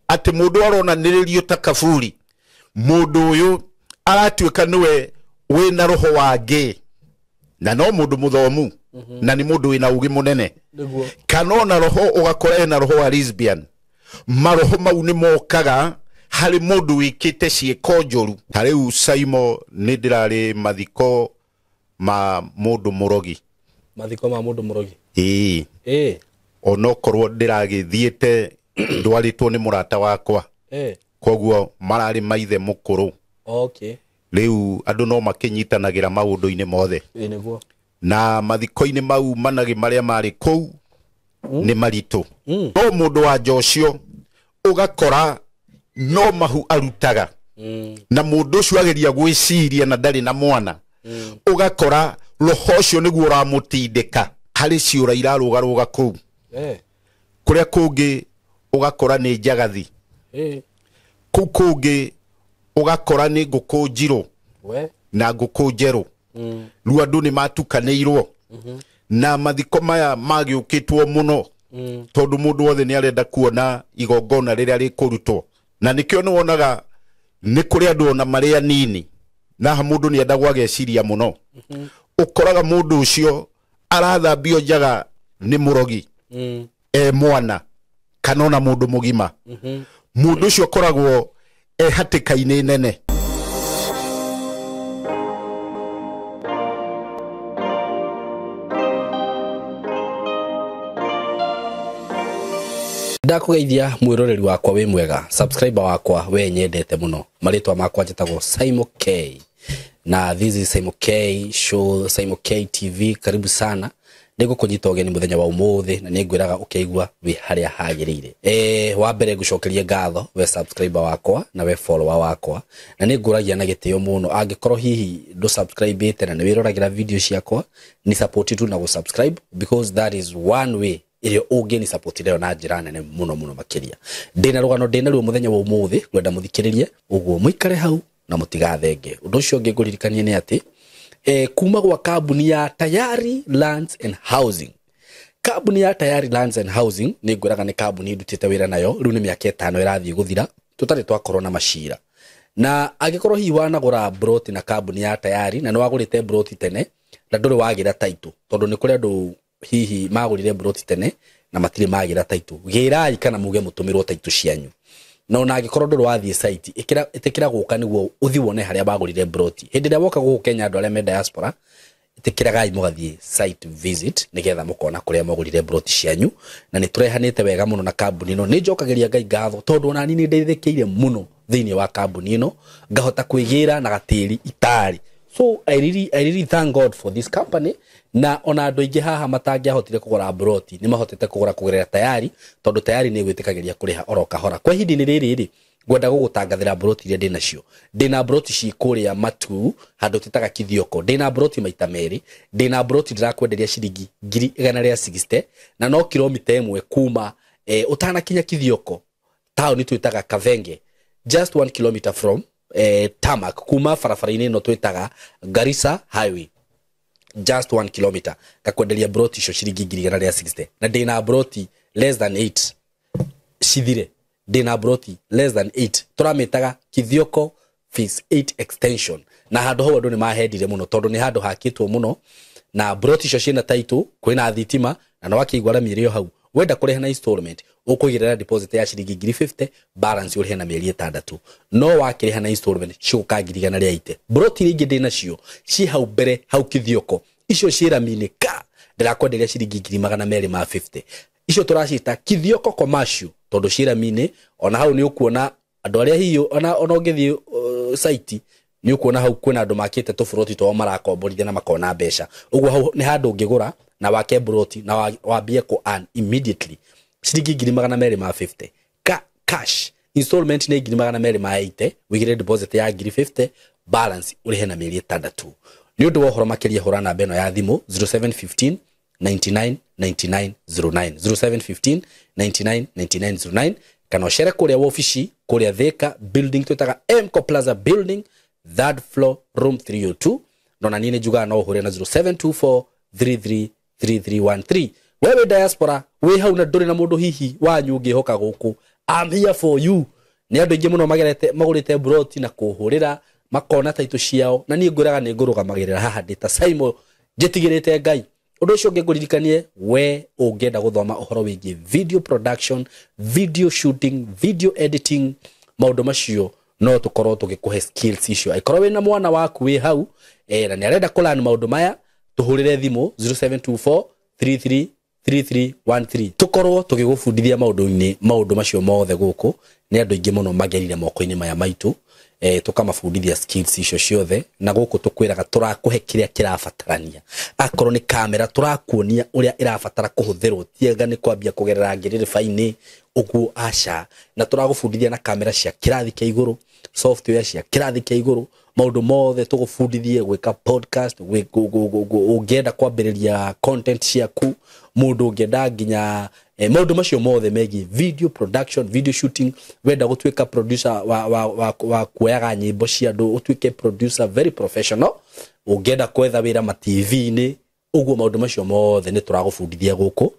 Atĩ mũndũ aronanĩrĩrio ta kaburi, mũndũ ũyũ aratuĩka nĩwe wĩna roho wa ngĩ, na no mũndũ mũthomu, na nĩ mũndũ wĩna ũgĩ mũnene. Nĩguo. Kana ona roho ũgakora ena roho wa lesbian. Maroho mau nĩ mokaga harĩ mũndũ wĩkĩte ciĩko njũru. Ta rĩu Saimo, nĩ ndĩrarĩ mathiko ma mũndũ mũrogi. Mathiko ma mũndũ mũrogi? Ĩĩ. Onokorwo ndĩragĩthiĩte ndwarĩtwo nĩ mũrata wakwa, koguo mararĩ maithe mũkũrũ. Rĩu andũ no makĩnyitanagĩra maũndũ-inĩ mothe. Ĩĩ nĩguo. Na mathiko-inĩ mau managĩ marĩa marĩ kũu nĩ maritũ. No mũndũ wa nja ũcio ũgakora no mahu arutaga, na mũndũ ũcio ageria gwĩciria na ndarĩ na mwana, ũgakora roho ũcio nĩguo ũramũtindĩka harĩ ciũra irarũgarũga kũu. Kũrĩa kũngĩ ũgakora nĩ njagathi. Kũu kũngĩ ũgakora nĩ ngũkũ njirũ na ngũkũ njerũ. Rĩu andũ nĩ matukanĩirwo. Na mathiko maya magĩũkĩtwo mũno, tondũ mũndũ wothe nĩ arenda kuona igongona rĩrĩa rĩkũrutwo. Na nĩkĩo nĩ wonaga nĩ kũrĩ andũ ona marĩ anini, na haha mũndũ nĩ endagwo ageciria mũno. Ũkoraga mũndũ ũcio arathambio njaga nĩ mũrogi, e mwana kana ona mũndũ mũgima. Mũndũ ũcio akoragwo e hatĩka-inĩ nene. Ndakũgeithia mwĩroreri wakwa wĩ mwega, subscriber wakwa we nyendete mũno. Marĩtwa makwa njĩtagwo Saimo K, na this is Saimo K Show, Saimo K TV. Karibu sana, nĩngũkũnyita ũgeni mũthenya wa ũmũthĩ na nĩngwĩraga ũkĩigua wĩ harĩa hagĩrĩire. Wa mbere ngũcokerie ngatho we subscriber wakwa na we follower wakwa, na nĩngũragia na gĩtĩo mũno angĩkorwo hihi ndũ-subscribe-ĩte na nĩwĩroragĩra video ciakwa, ni support tu na gũ-subscribe, because that is one way ĩrĩa ũngĩni support nayo na njĩra nene mũno mũno makĩria. Ndĩna rũgano ndĩna ruo mũthenya wa ũmũthĩ, ngwenda mũthikĩrĩrie ũguo mũikare hau na mũtigathenge. Ũndũ ũcio ũngĩ ngũririkanie nĩ atĩ, kuma gwa kambuni ya Tayari Lands and Housing. Kambuni ya Tayari Lands and Housing nĩ ngwĩraga nĩ kambuni ndutĩte wĩra nayo rĩu nĩ mĩaka 5 ĩrathiĩ gũthira tũtarĩ twakorwo na macira. Na angĩkorwo hihi wanagũra broti na kambuni ya Tayari na nĩ wagũrĩte broti tene na ndũrĩ wagĩra title, tondũ nĩ kũrĩ andũ hihi magũrire broti tene na matirĩ magĩra title, gĩrai kana muge mũtũmĩrwo title cianyu. Na ona angĩkorwo ndũrĩ wathiĩ site, ĩtĩkĩra gũka nĩguo ũthiĩ wone harĩa bagũrire broti. Hĩndĩ ĩrĩa woka gũkũ Kenya, andũ arĩa me diaspora, ĩtĩkĩragai mũgathiĩ site visit nĩgetha mũkona kũrĩa mwagũrire broti cianyu. Na nĩ tũrehanĩte wega mũno na kambuni ĩno. Nĩ njokagĩria Ngai ngatho tondũ ona niĩ nĩ ndeithĩkĩire mũno thĩinĩ wa kambuni ĩno, ngahota kwĩgĩra na gatĩri itarĩ. So I really thank God for this company. Na ona andũ aingĩ haha matangĩahotire kũgũra broti nĩ mahotete kũgũra kũgerera Tayari, tondũ Tayari nĩ ĩgwĩtĩkagĩria kũrĩha oro kahora. Kwa ihinda-inĩ rĩrĩ rĩ, ngwenda gũgũtangathĩra broti iria ndĩ nacio. Ndĩna broti ci kũrĩa Matuu, handũ twĩtaga Kithioko. Ndĩna broti maita merĩ. Ndĩna broti ndĩrakwenderia ciringi ngiri igana rĩa sixty, na no kilomita ĩmwe kuma, ũtanakinya Kithioko, taũni twĩtaga Kathenge, just 1 kilometer from tarmac, kuma barabara-inĩ ĩno twĩtaga Garissa Highway, just 1 kilometer. Ngakwenderia broti icio ciringi ngiri igana rĩa sixty, na ndĩna broti less than 8 cithire. Ndĩna broti less than 8, tũramĩtaga Kithioko Phase 8 extension. Na handũ hau andũ nĩ mahendire mũno tondũ nĩ handũ hakĩtwo mũno, na broti icio ciĩna title, kwĩna thitima, na no wakĩigua rami ĩrĩ o hau. Wenda kũrĩha na installment, ũkũigĩrĩra deposit ya ciringi ngiri 50, balance ũrĩhe na mĩeri 6. No wakĩrĩha na installment cigũka ngiri igana rĩa ite. Broti iria ingĩ ndĩ nacio ciĩ hau mbere hau Kithioko, icio ciĩ rami-inĩ ka ndĩrakwenderia ciringi ngiri magana merĩ ma 50. Icio tũraciĩta Kithioko commercial tondũ ciĩ rami-inĩ. Ona hau nĩ ũkuona andũ arĩa hihi ona ũngĩthiĩ, site nĩ ũkuona hau kwĩna andũ makĩte tũburoti twao marakomborithia na makona mbeca. Ũguo hau nĩ handũ ũngĩgũra na wake broti na wambie kũ earn immediately ciringi ngiri magana merĩ ma 50. Cash installment nĩ ngiri magana merĩ ma 80, wĩigĩre deposit ya ngiri 50, balance ũrĩhe na mĩeri 6. Nĩ ũndũ wa ũhoro makĩria hũra namba ĩno ya thimũ zero seven fifteen ninety-nine ninety-nine zero nine, zero seven fifteen ninety-nine ninety-nine zero nine, kana ũcere kũrĩa wabici kũrĩa Thika building twĩtaga Mco Plaza building, 3rd floor, room 302. Na ona niĩ nĩ njugaga no ũhũre na zero seven two four three three three three one three. Wewe diaspora wĩ hau na ndũrĩ na mũndũ hihi wanyu ũngĩhoka gũkũ, I'm here for you. Nĩ andũ aingĩ mũno magerete magũrĩte broti na kũhũrĩra makona taitũ ciao, na niĩ ngwĩraga nĩ ngũrũgamagĩrĩra haha ndĩ ta Simon njĩtigĩrĩte Ngai. Ũndũ ũcio ũngĩ ngũririkanie, we ũngĩenda gũthoma ũhoro wĩgiĩ video production, video shooting, video editing, maũndũ macio no tũkorwo tũgĩkũhe skills icio. Angĩkorwo wĩna mwana waku wĩ hau na nĩ arenda kũlearn maũndũ maya, tũhũrĩre thimũ 0724 33 3313 tũkorwo tũgĩgũbundithia maũndũ-inĩ maũndũ macio mothe. Gũkũ nĩ andũ aingĩ mũno magerire moko-inĩ maya maitũ, tũkamabundithia skills icio ciothe, na gũkũ tũkwĩraga tũrakũhe kĩrĩa kĩrabatarania. Akorwo nĩ kamera, tũrakuonia ũrĩa ĩrabatara kũhũthĩrwo, tiega nĩ kwambia kũgerera ngĩrĩrĩba-inĩ ũguo, aca. Na tũragũbundithia na kamera cia kĩrathi kĩa igũrũ, software cia kĩrathi kĩa igũrũ, maũndũ mothe tũgũbundithie gwĩka podcast, ũngĩenda kwambĩrĩria content ciaku, mũndũ ũngĩenda nginya maũndũ macio mothe megiĩ video production, video shooting, wenda gũtuĩka producer wa kuoyaga nyĩmbo cia andũ, ũtuĩke producer very professional, ũngĩenda kwetha wĩra ma TV-inĩ ũguo, maũndũ macio mothe nĩ tũragũbundithia gũkũ,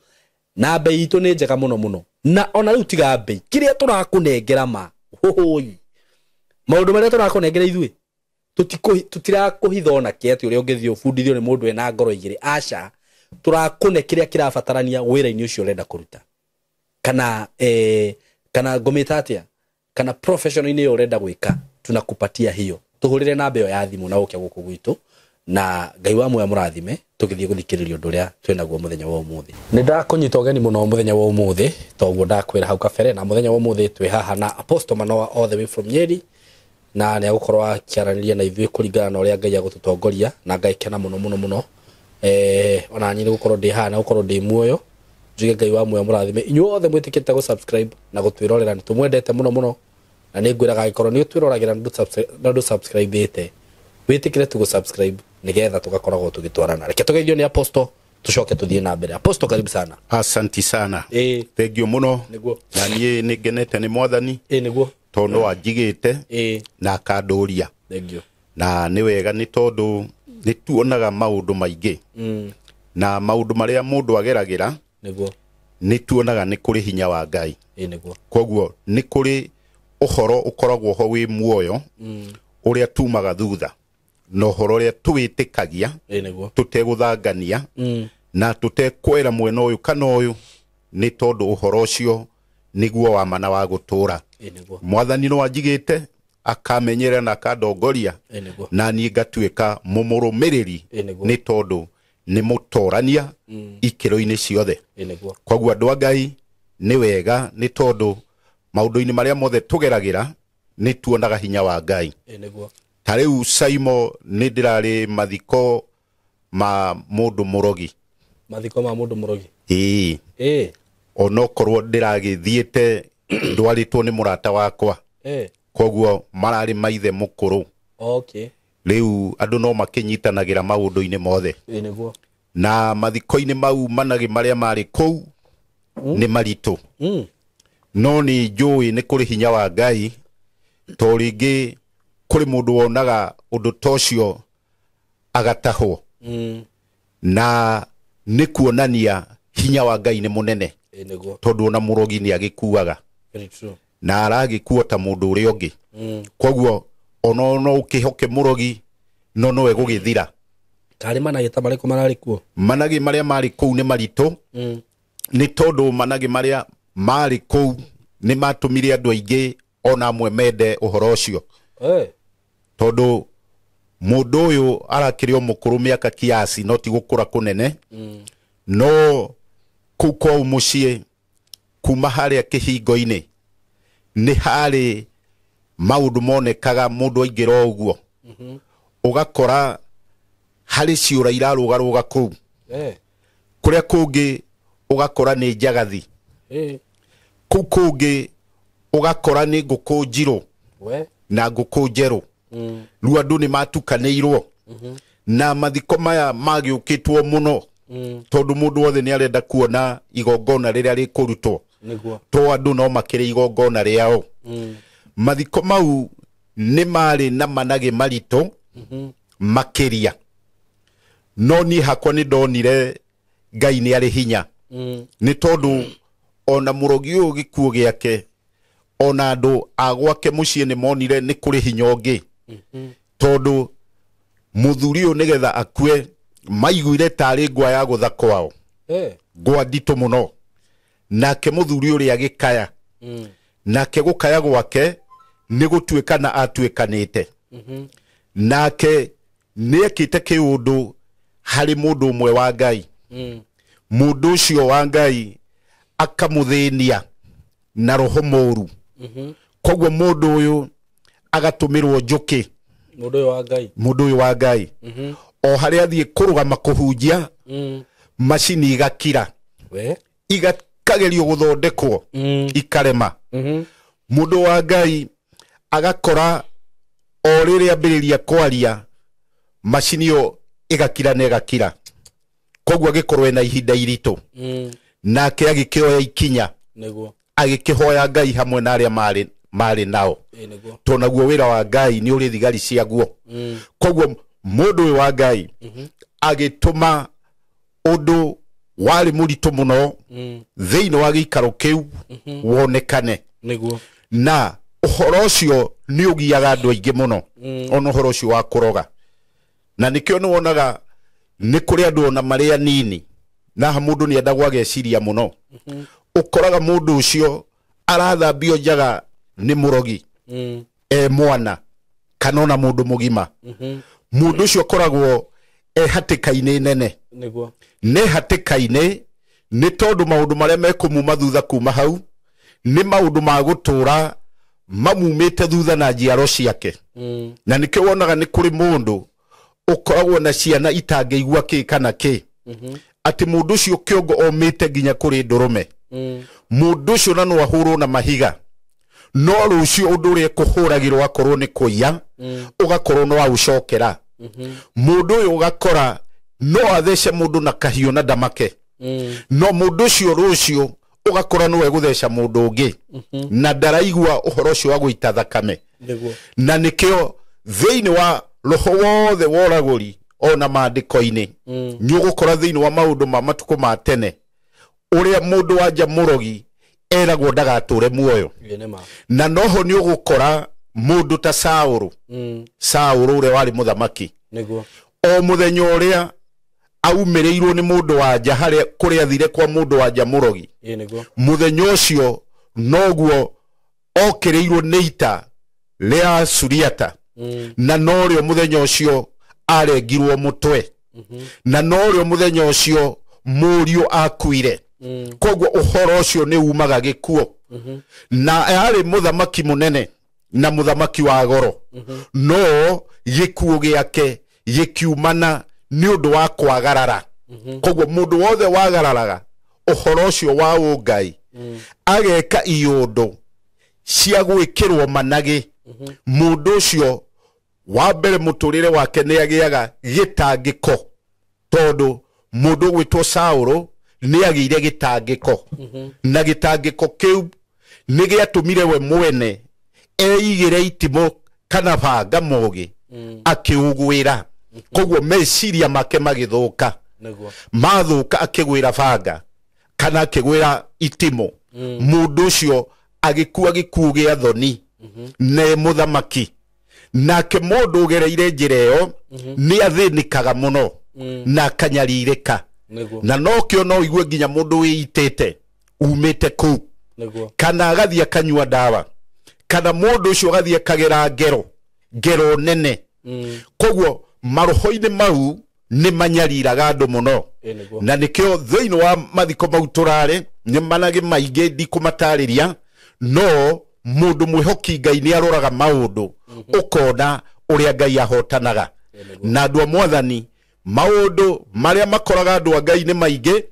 na bei itũ nĩ njega mũno mũno. Na ona rĩu tiga bei, kĩrĩa tũrakũnengera ma hũhũi, maũndũ marĩa tũrakũnengera ithuĩ tũtirakũhitha ona kĩ atĩ ũrĩa ũngĩthiĩ ũbundithio nĩ mũndũ ena ngoro igĩrĩ, aca. Tũrakũne kĩrĩa kĩrabatarania wĩra-inĩ ũcio ũrenda kũruta, kana kana ngũmĩta atĩa, kana profession-inĩ ĩyo ũrenda gwĩka, tunakupatia hiyo. Tũhũrĩre namba ĩyo ya thimũ na ũke gũkũ gwitũ, na Ngai wa muoyo mũrathime. Tũgĩthiĩ gũthikĩrĩria ũndũ ũrĩa twĩnaguo mũthenya wa ũmũthĩ. Nĩ ndakũnyita ũgeni mũno mũthenya wa ũmũthĩ, toguo ndakwĩra hau kabere. Na mũthenya wa ũmũthĩ twĩ haha na Apostle Manoa all the way from Nyeri, na nĩ agũkorwo akĩaranĩria na ithuĩ kũringana na ũrĩa Ngai agũtũtongoria, na Ngai kena mũno mũno mũno ona niĩ nĩ gũkorwo ndĩ haha na gũkorwo ndĩ muoyo. Njuge Ngai wa muoyo mũrathime inyuĩ othe mwĩtĩkĩte gũ subscribe na gũtwĩrorera. Nĩ tũmwendete mũno mũno, na nĩ ngwĩraga angĩkorwo nĩ ũtwĩroragĩra na ndũ subscribe-ĩte, wĩtĩkĩre tu gũ subscribe nĩgetha tũgakoragwo tũgĩtwarana. Reke tũgeithio nĩ Apostle, tũcoke tũthiĩ na mbere. Apostle, karibu sana. Asanti sana. Thengio mũno. Nĩguo. Na niĩ nĩ ngenete nĩ Mwathani Nĩguo. tondũ no anjigĩte na akandũria. Thengio. Na nĩ wega nĩ tondũ nĩ tuonaga maũndũ maingĩ, na maũndũ marĩa mũndũ ageragĩra, Nĩguo. nĩ tuonaga nĩ kũrĩ hinya wa Ngai. Nĩguo. Koguo nĩ kũrĩ ũhoro ũkoragwo ho wĩ muoyo, ũrĩa tumaga thutha na ũhoro ũrĩa tũwĩtĩkagia, Nĩguo. tũtegũthangania na tũtekwera mwena ũyũ kana ũyũ, nĩ tondũ ũhoro ũcio nĩguo wa mana wa gũtũũra. Nĩguo. Mwathani no anjigĩte, akamenyerera na akandongoria, Nĩguo. na niĩ ngatuĩka mũmũrũmĩrĩri, Nĩguo. nĩ tondũ nĩ mũtorania ikĩro-inĩ ciothe. Nĩguo. Koguo andũ a Ngai, nĩ wega nĩ tondũ maũndũ-inĩ marĩa mothe tũgeragĩra nĩ tuonaga hinya wa Ngai. Nĩguo. Ta rĩu Saimo, nĩ ndĩrarĩ mathiko ma mũndũ mũrogi. Mathiko ma mũndũ mũrogi? Ĩĩ. Onokorwo ndĩragĩthiĩte ndwarĩtwo nĩ mũrata wakwa, koguo mararĩ maithe mũkũrũ. Rĩu andũ no makĩnyitanagĩra maũndũ-inĩ mothe. Nĩguo. Na mathiko-inĩ mau managĩ marĩa marĩ kũu nĩ maritũ, no nĩ njũĩ nĩ kũrĩ hinya wa Ngai, to rĩngĩ kũrĩ mũndũ wonaga ũndũ ta ũcio agatahwo, na nĩ kuonania hinya wa Ngai nĩ mũnene, Nĩguo. tondũ ona mũrogi nĩ agĩkuaga, Very true. na aragĩkua ta mũndũ ũrĩa ũngĩ. Koguo ona no ũkĩhoke mũrogi, no nowe gũgĩthira. Karĩ managĩ ta marĩkũ mararĩ kuo? Managĩ marĩa marĩ kũu nĩ maritũ, nĩ tondũ managĩ marĩa marĩ kũu nĩ matũmire andũ aingĩ ona amwe mende ũhoro ũcio, tondũ mũndũ ũyũ arakĩrĩ o mũkũrũ mĩaka kiasi, no ti gũkũra kũnene. No kũu kwao mũciĩ, kuma harĩa kĩhingo-inĩ, nĩ harĩ maũndũ monekaga mũndũ aingĩra o ũguo, ũgakora harĩ ciũra irarũgarũga kũu. Kũrĩa kũngĩ ũgakora nĩ njagathi. Kũu kũngĩ ũgakora nĩ ngũkũ njirũ na ngũkũ njerũ. Rĩu andũ nĩ matukanĩirwo, na mathiko maya magĩũkĩtwo mũno, tondũ mũndũ wothe nĩ arenda kuona igongona rĩrĩa rĩkũrutwo, Nĩguo. to andũ no makĩrĩ igongona rĩao. Mathiko mau nĩ marĩ na managĩ maritũ makĩria, no niĩ hakwa nĩ ndonire Ngai nĩ arĩ hinya, nĩ tondũ ona mũrogi ũyũ gĩkuũ gĩake Ona andũ a gwake mũciĩ nĩ monire nĩ kũrĩ hinya ũngĩ, tondũ mũthuri ũyũ nĩgetha akue maiguire tarĩ ngwa ya gũtha kwao, ngwa nditũ mũno. Nake mũthuri ũrĩa agĩkaya, nake gũkaya gwake nĩ gũtuĩkana atuĩkanĩte. Nake nĩ ekĩte kĩũndũ harĩ mũndũ ũmwe wa Ngai. Mũndũ ũcio wa Ngai akamũthĩnia na roho mũru. Koguo mũndũ ũyũ agatũmĩrwo njũkĩ. Mũndũ ũyũ wa Ngai. Mũndũ ũyũ wa Ngai, o harĩa athiĩ kũrũgama kũhunjia, macini igakira, We. Igakagerio gũthondekwo, ikarema. Mũndũ wa Ngai agakora o rĩrĩa ambĩrĩria kwaria, macini ĩyo ĩgakira na ĩgakira. Koguo agĩkorwo ena ihinda iritũ. Nake agĩkĩoya ikinya, Nĩguo. agĩkĩhoya Ngai hamwe na arĩa marĩ nao. Ĩ nĩguo. Tondũ naguo wĩra wa Ngai nĩ ũrĩ thigari ciaguo. Koguo mũndũ ũyũ wa Ngai agĩtũma ũndũ warĩ mũritũ mũno thĩinĩ wa gĩikaro kĩu wonekane. Nĩguo. Na ũhoro ũcio nĩ ũgiaga andũ aingĩ mũno, ona ũhoro ũcio wa kũroga. Na nĩkĩo nĩ wonaga nĩ kũrĩ andũ ona marĩ anini, na haha mũndũ nĩ endagwo ageciria mũno. Ũkoraga mũndũ ũcio arathambio njaga nĩ mũrogi e mwana kana ona mũndũ mũgima. Mũndũ ũcio akoragwo e hatĩka-inĩ nene. Nĩguo. Nĩ hatĩka-inĩ nĩ tondũ maũndũ marĩa mekũmuma thutha kuma hau nĩ maũndũ ma gũtũra mamumĩte thutha na njiaro ciake. Na nĩkĩo wonaga nĩ kũrĩ mũndũ ũkoragwo na ciana itangĩigua kĩ kana kĩ, atĩ mũndũ ũcio kĩongo omĩte nginya kũrĩ ndũrũme. Mũndũ ũcio na no ahũrwo na mahiga, no rũciũ ũndũ ũrĩa ekũhũragĩrwo akorwo nĩ kũiya, ũgakorwo no aũcokera. Mũndũ ũyũ ũgakora no athece mũndũ na kahiũ na ndamake, no mũndũ ũcio rũciũ ũgakora no egũtheca mũndũ ũngĩ na ndaraigua ũhoro ũcio wa gũita thakame. Nĩguo. Na nĩkĩo thĩinĩ wa roho wothe wa ũragũri, ona maandĩko-inĩ, nĩ ũgũkora thĩinĩ wa maũndũ ma matukũ ma tene ũrĩa mũndũ wa nja mũrogi eragwo ndagatũre muoyo. Ĩ nĩ ma. Na noho nĩ ũgũkora mũndũ ta Saũrũ, Saũrũ ũrĩa warĩ mũthamaki, Nĩguo. o mũthenya ũrĩa aumĩrĩirwo nĩ mũndũ wa nja harĩa kũrĩa athire kwa mũndũ wa nja mũrogi, Ĩ nĩguo. mũthenya ũcio noguo okĩrĩirwo nĩ ita rĩa Suriata, na norĩo mũthenya ũcio arengirwo mũtwe, na norĩo mũthenya ũcio mũriũ akuire. Koguo ũhoro ũcio nĩ umaga gĩkuo. Na arĩ mũthamaki mũnene na mũthamaki wa goro, no gĩkuo gĩake gĩkiumana nĩ ũndũ wa kwagarara. Koguo mũndũ wothe wagararaga ũhoro ũcio wa ũngai, ageka iũndũ cia gwĩkĩrwo managĩ, mũndũ ũcio wa mbere mũtũrĩre wake nĩ agĩaga gĩtangĩko, tondũ mũndũ ũgwĩtwo Saũrũ nĩ agĩire gĩtangĩko, na gĩtangĩko kĩu nĩ gĩatũmire we mwene eigĩre itimũ kana banga mũgĩ akĩũgwĩra. Koguo meciria make magĩthũka. Nĩguo. Mathũka, akĩgwĩra banga kana akĩgwĩra itimũ. Mũndũ ũcio agĩkua gĩkuũ gĩa thoni ne mũthamaki. Nake mũndũ ũgereire njĩra ĩyo nĩ athĩnĩkaga mũno na akanyarirĩka. Nĩguo. Na nokĩo no igue nginya mũndũ wĩitĩte umĩte kũu, Nĩguo. kana agathiĩ akanyua ndawa, kana mũndũ ũcio agathiĩ akagera ngero ngero nene. Koguo maroho-inĩ mau nĩ manyariraga andũ mũno. Ĩ nĩguo. Na nĩkĩo thĩinĩ wa mathiko mau tũrarĩ nĩ managĩ maingĩ, ndikũmatarĩria, no mũndũ mwĩhoki Ngai nĩ aroraga maũndũ, ũkona ũrĩa Ngai ahotanaga. Na andũ a Mwathani, maũndũ marĩa makoraga andũ a Ngai nĩ maingĩ,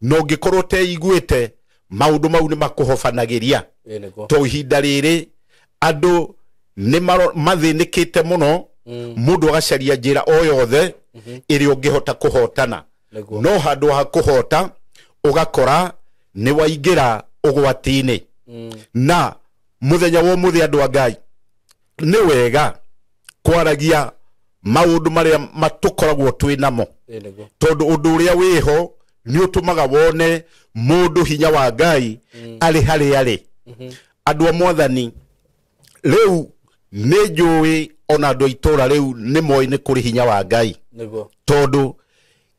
na ũngĩkorwo ũteiguĩte maũndũ mau nĩ makũhobanagĩria. Ĩ nĩguo. To ihinda rĩrĩ andũ nĩ mathĩnĩkĩte mũno, mũndũ agacaria njĩra o yothe ĩrĩa ũngĩhota kũhotana. Nĩguo. No handũ ha kũhota, ũgakora nĩ waingĩra ũgwati-inĩ. Na mũthenya wa ũmũthĩ, andũ a Ngai, nĩ wega kwaragia maũndũ marĩa matũkoragwo twĩ namo, Ĩ nĩguo. tondũ ũndũ ũrĩa wĩho nĩ ũtũmaga wone mũndũ hinya wa Ngai arĩ harĩa arĩ. Andũ a mwathani rĩu nĩ njũĩ ona andũ a itũra rĩu nĩ moĩ nĩ kũrĩ hinya wa Ngai. Nĩguo. Tondũ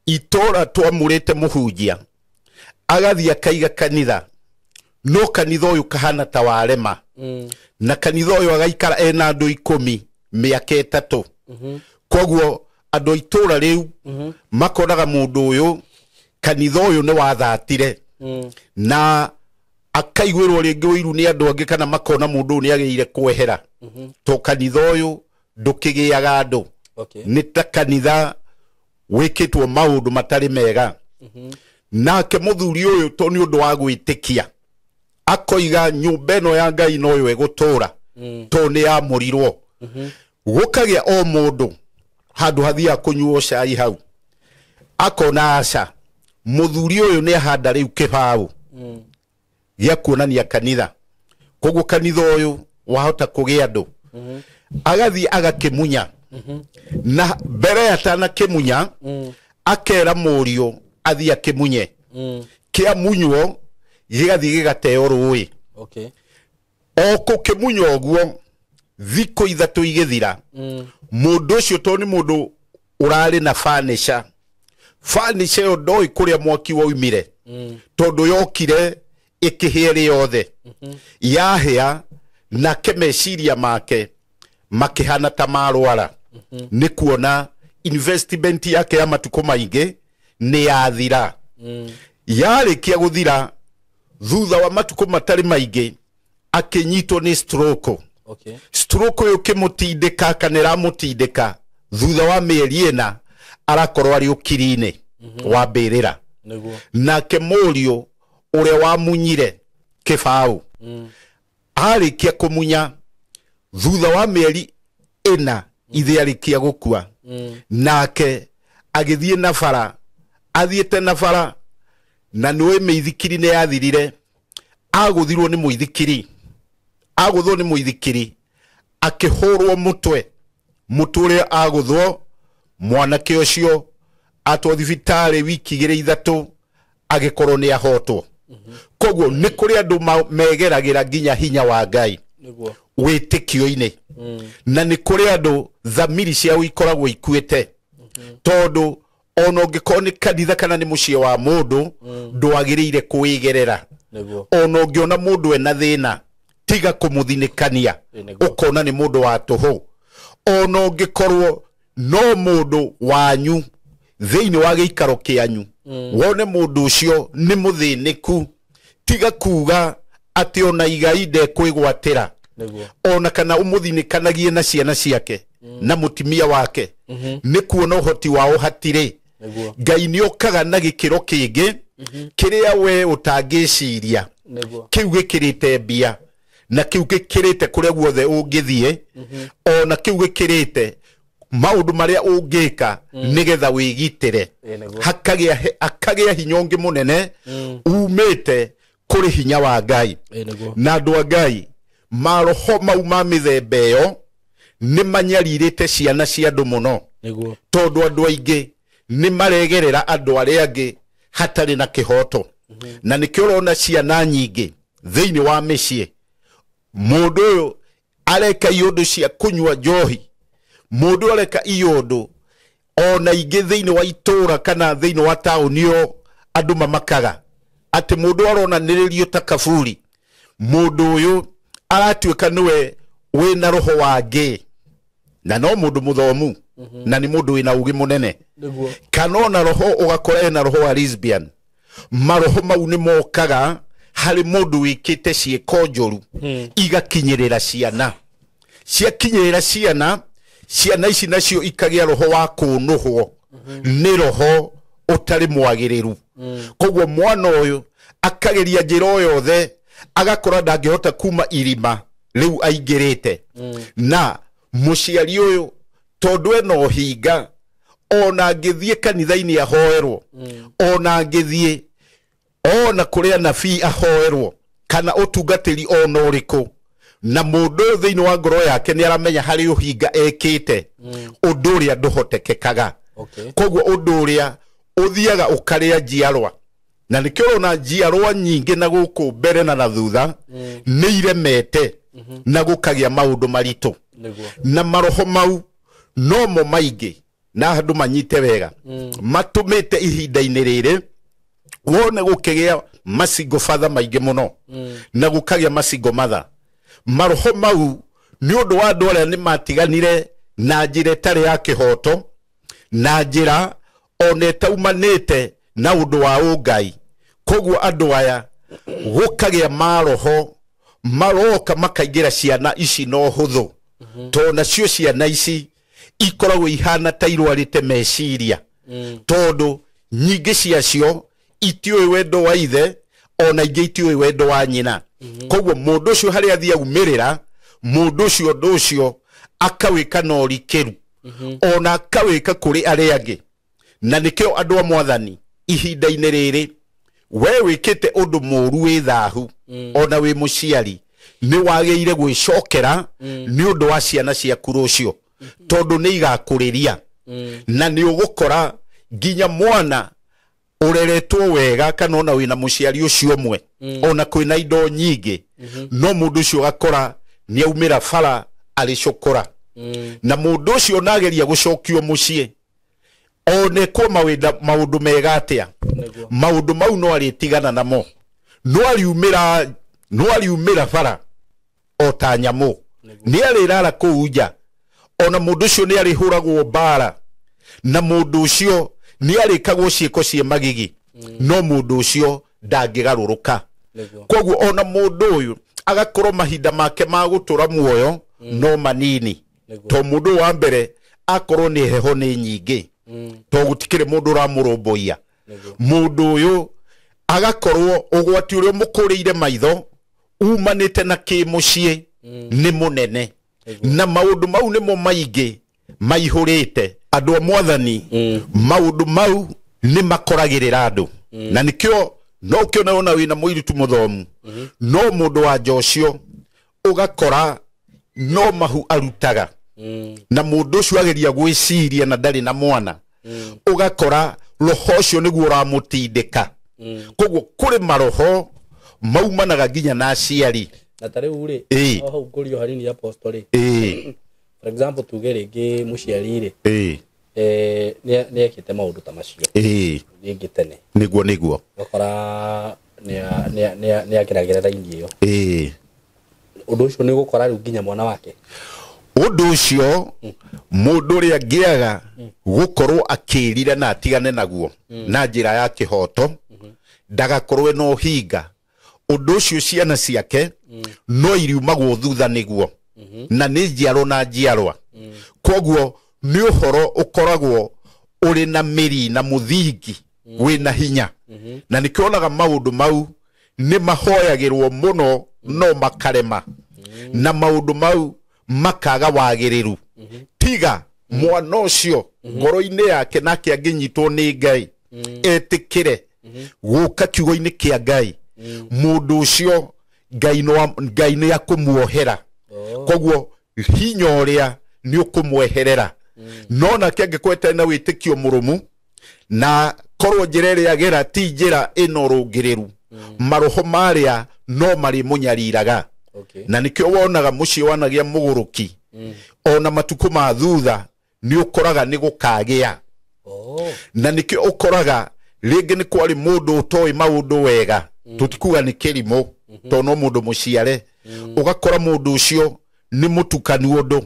itũra twamũrĩte mũhunjia agathiĩ akaiga kanitha, no kanitha ũyũ kahana ta warema. Na kanitha ũyũ agaikara ena andũ 10 mĩaka 3. Koguo andũ a itũra rĩu makonaga mũndũ ũyũ kanitha ũyũ nĩ wathatire. Na akaiguĩrwo rĩngĩ ũiru nĩ andũ angĩ kana makona mũndũ ũyũ nĩ agĩrĩire kwehera. To kanitha ũyũ ndũkĩgĩaga andũ. Okay. Nĩ ta kanitha wĩkĩtwo maũndũ matarĩ mega. Nake mũthuri ũyũ to nĩ ũndũ wa gwĩtĩkia akoiga nyũmba ĩno ya Ngai noyo ĩgũtũra to nĩ yamũrirwo. Gũkagĩa o mũndũ handũ hathiaga kũnyuo cai hau akona aca mũthuri ũyũ nĩ ahanda rĩu kĩbaũ gĩa kuonania kanitha, koguo kanitha ũyũ wahota kũgĩa andũ. Agathiĩ agakĩmunya na mbere atanakĩmunya akera mũriũ athiĩ akĩmunye. Kĩamunywo gĩgathiĩ gĩgateo rũĩ. Okay. O kũkĩmunya ũguo thikũ 3 igĩthira, mũndũ ũcio to nĩ mũndũ ũrarĩ na furniture, furniture ĩyo ndoĩ kũrĩa mwaki waumire, tondũ yokire ĩkĩhĩa ĩrĩ yothe. Yahĩa nake meciria make makĩhana ta marwara. Nĩ kuona investment yake ya matukũ maingĩ nĩ yathira. Yarĩkia gũthira thutha wa matukũ matarĩ maingĩ akĩnyitwo nĩ stroke. Okay. Stroke ũyũ kĩmũtindĩka kana ĩramũtindĩka thutha wa mĩeri 4 arakorwo arĩ ũkiri-inĩ wa mbĩrĩra. Nĩguo. Nake mũriũ ũrĩa wamunyire kĩbaũ arĩkia kũmunya thutha wa mĩeri 4 ithe arĩkia gũkua. Nake agĩthiĩ na bara, athiĩte na bara na nĩũĩ mĩithikiri nĩ yathirire, agũthirwo nĩ mũithikiri, agũthwo nĩ mũithikiri akĩhũrwo mũtwe, mũtwe ũrĩa agũthwo mwanake ũcio atwo thibitarĩ wiki 2 3 agĩkorwo nĩ ahotwo. Koguo nĩ kũrĩ andũ megeragĩra nginya hinya wa Ngai Nĩguo. wĩtĩkio-inĩ. Na nĩ kũrĩ andũ thamiri ciao ikoragwo ikuĩte. Tondũ ona ũngĩkorwo nĩ kanitha kana nĩ mũciĩ wa mũndũ ndwagĩrĩire kwĩgerera. Nĩguo. Ona ũngĩona mũndũ ena thĩna tiga kũmũthinĩkania, ũkona nĩ mũndũ wa tũhũ. Ona ũngĩkorwo no mũndũ wanyu thĩinĩ wa gĩikaro kĩanyu, wone mũndũ ũcio nĩ mũthĩnĩku, tiga kuga atĩ ona igai ndekwĩgwatĩra. Nĩguo. Ona kana ũmũthinĩkanagie na ciana ciake na mũtumia wake, nĩ kuona ũhoti wao hatirĩ. Nĩguo. Ngai nĩ okaga na gĩkĩro kĩngĩ kĩrĩa we ũtangĩciria. Nĩguo. Kĩu gĩkĩrĩte mbia na kĩu gĩkĩrĩte kũrĩa guothe ũngĩthiĩ, ona kĩu gĩkĩrĩte maũndũ marĩa ũngĩka nĩgetha wĩgitĩre. Nĩguo. Hakagĩa hinya ũngĩ mũnene umĩte kũrĩ hinya wa Ngai. Nĩguo. Na andũ a Ngai maroho mau ma mĩthemba ĩyo nĩ manyarirĩte ciana cia andũ mũno. Nĩguo. Tondũ andũ aingĩ nĩ maregerera andũ arĩa angĩ hatarĩ na kĩhoto. Na nĩkĩo ũrona ciana nyingĩ thĩinĩ wa mĩciĩ mũndũ ũyũ areka iũndũ cia kũnyua njohi, mũndũ areka iũndũ ona ingĩ thĩinĩ wa itũra kana thĩinĩ wa taũni ĩyo andũ mamakaga atĩ mũndũ aronanĩrĩrio ta kaburi, mũndũ ũyũ aratuĩka nĩwe wĩna roho wa ngĩ, na no mũndũ mũthomu na nĩ mũndũ wĩna ũgĩ mũnene. Nĩguo. Kana ona roho ũgakora ena roho wa lesbian. Maroho mau nĩ mokaga harĩ mũndũ wĩkĩte ciĩko njũru igakinyĩrĩra ciana. Ciakinyĩrĩra ciana, ciana ici nacio ikagĩa roho wa kũnũhwo nĩ roho ũtarĩ mwagĩrĩru. Koguo mwana ũyũ akageria njĩra o yothe agakora ndangĩhota kuma irima rĩu aingĩrĩte. Na mũciari ũyũ tondũ ena ũhinga, ona angĩthiĩ kanitha-inĩ ahoerwo, ona angĩthiĩ ona kũrĩa nabii ahoerwo kana ũtungatĩri ona ũrĩkũ, na mũndũ ũyũ thĩinĩ wa ngoro yake nĩ aramenya harĩ ũhinga ekĩte, ũndũ ũrĩa ndũhotekekaga. Okay. Koguo ũndũ ũrĩa ũthiaga ũkarĩa njiarwa Na nĩkĩo ũrona njiarwa nyingĩ na gũkũ mbere na thutha nĩ iremete na gũkagĩa maũndũ maritũ. Na maroho mau nomo maingĩ na andũ manyite wega matũmĩte ihinda-inĩ rĩrĩ wone gũkĩgĩa masingo father maingĩ mũno na gũkagĩa masingo mother. Maroho mau nĩ ũndũ wa andũ arĩa nĩ matiganire na njĩra ĩtarĩ ya kĩhoto, na njĩra ona ĩtaumanĩte na ũndũ wa ũngai. Koguo andũ aya gũkagĩa maroho maroka makaingĩra ciana ici na ũhũthũ, tondũ nacio ciana ici ikoragwo ihana ta irwarĩte meciria, tondũ nyingĩ ciacio itiũĩ wendo wa ithe ona ingĩ itiũĩ wendo wa nyina. Koguo mũndũ ũcio harĩa athiĩ aumĩrĩra, mũndũ ũcio ũndũ ũcio akawĩka na ũrikĩru, ona akawĩka kũrĩ arĩa angĩ. Na nĩkĩo andũ a mwathani ihinda-inĩ rĩrĩ, we wĩkĩte ũndũ mũũru wĩ thahu, ona wĩ mũciari, nĩ wagĩrĩire gwĩcokera nĩ ũndũ wa ciana ciaku rũciũ, tondũ nĩ igakũrĩria. Na nĩ ũgũkora nginya mwana ũreretwo wega kana ona wĩna mũciari ũcio ũmwe, ona kwĩna indo nyingĩ, no mũndũ ũcio ũgakora nĩ aumĩra bara arĩ cũkũra. Na mũndũ ũcio onageria gũcokio mũciĩ, one kwa maũndũ mega atĩa, maũndũ mau no arĩtigana namo, no ariumĩra bara o ta nyamũ, nĩ arĩrara kũu nja. Ona mũndũ ũcio nĩ arĩhũragwo mbara, na mũndũ ũcio nĩ arĩkagwo ciĩko ciĩ magigi, no mũndũ ũcio ndangĩgarũrũka. Koguo ona mũndũ ũyũ agakorwo mahinda make ma gũtũra muoyo no manini, to mũndũ wa mbere akorwo nĩ heho nĩ nyingĩ, to gũtikĩrĩ mũndũ ũramũrũmbũiya. Mũndũ ũyũ agakorwo ũgwati ũrĩa mũkũrĩire maitho umanĩte na kĩmũciĩ nĩ mũnene, na maũndũ mau nĩmo maingĩ maihũrĩte andũ a mwathani. Maũndũ mau nĩ makoragĩrĩra andũ, na nĩkĩo no ũkĩone ona wĩna mũirĩtu mũthomu, no mũndũ wa nja ũcio ũgakora no mahu arutaga, na mũndũ ũcio ageria gwĩciria na ndarĩ na mwana, ũgakora roho ũcio nĩguo ũramũtindĩka. Koguo kũrĩ maroho maumanaga nginya na aciari. Na ta rĩu rĩ, o hau ngũrio hanini apostle rĩ, for example tuge rĩngĩ mũciari rĩ, nĩ ekĩte maũndũ ta macio rĩngĩ tene, nĩguo ũgakora nĩ ageragĩra raini ĩyo, ũndũ ũcio nĩ ũgũkora rĩu nginya mwana wake. Ũndũ ũcio mũndũ ũrĩa angĩaga gũkorwo akĩrira na atigane naguo na njĩra ya kĩhoto, ndagakorwo na ũhinga, ũndũ ũcio ciana ciake no iriumagwo thutha nĩguo, na nĩ njiarwa na njiarwa. Koguo nĩ ũhoro ũkoragwo ũrĩ na mĩri na mũthingi wĩna hinya, na nĩkĩo onaga maũndũ mau nĩ mahoyagĩrwo mũno no makarema, na maũndũ mau makaga wagĩrĩru. Tiga mwana ũcio ngoro-inĩ yake nake angĩnyitwo nĩ Ngai, etĩkĩre gũka kiugo-inĩ kĩa Ngai, mũndũ ũcio Ngai nĩ akũmuohera. Koguo hinya ũrĩa nĩ ũkũmweherera. No nake angĩkorwo etarĩ na wĩtĩkio mũrũmu, na korwo njĩra ĩrĩa agera ti njĩra ĩna ũrũngĩrĩru, maroho marĩa no marĩmũnyariraga. Na nĩkĩo wonaga mũciĩ wanagĩa mũgũrũki, ona matukũ ma thutha nĩ ũkoraga nĩ gũkagĩa. Na nĩkĩo ũkoraga rĩngĩ nĩ kwarĩ mũndũ ũtoĩ maũndũ wega, tũtikuga nĩ kĩrimũ, tondũ no mũndũ mũciare, ũgakora mũndũ ũcio nĩ mũtukanu ũndũ.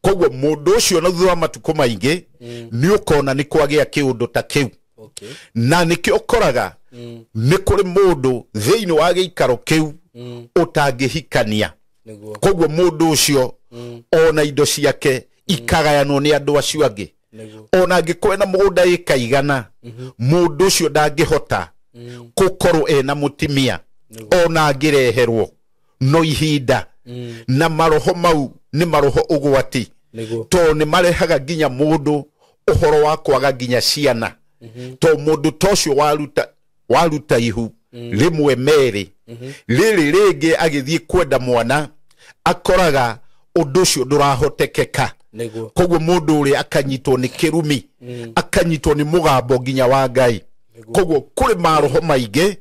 Koguo mũndũ ũcio na thutha wa matukũ maingĩ nĩ ũkona nĩ kwagĩa kĩũndũ ta kĩu. Na nĩkĩo ũkoraga nĩ kũrĩ mũndũ thĩinĩ wa gĩikaro kĩu ũtangĩhikania. Koguo mũndũ ũcio ona indo ciake ikagayanwo nĩ andũ acio angĩ, ona angĩkorwo ena mũgũnda ĩkaigana, mũndũ ũcio ndangĩhota gũkorwo ena mũtimia, ona angĩreherwo no ihinda. Na maroho mau nĩ maroho ũgwati, tondũ nĩ marehaga nginya mũndũ ũhoro wa kwaga nginya ciana, tondũ mũndũ ta ũcio waruta ihu rĩmwe merĩ, rĩrĩ rĩngĩ agĩthiĩ kwenda mwana akoraga ũndũ ũcio ndũrahotekeka. Koguo mũndũ ũrĩa akanyitwo nĩ kĩrumi, akanyitwo nĩ mũgambo nginya wa Ngai. Koguo kũrĩ maroho maingĩ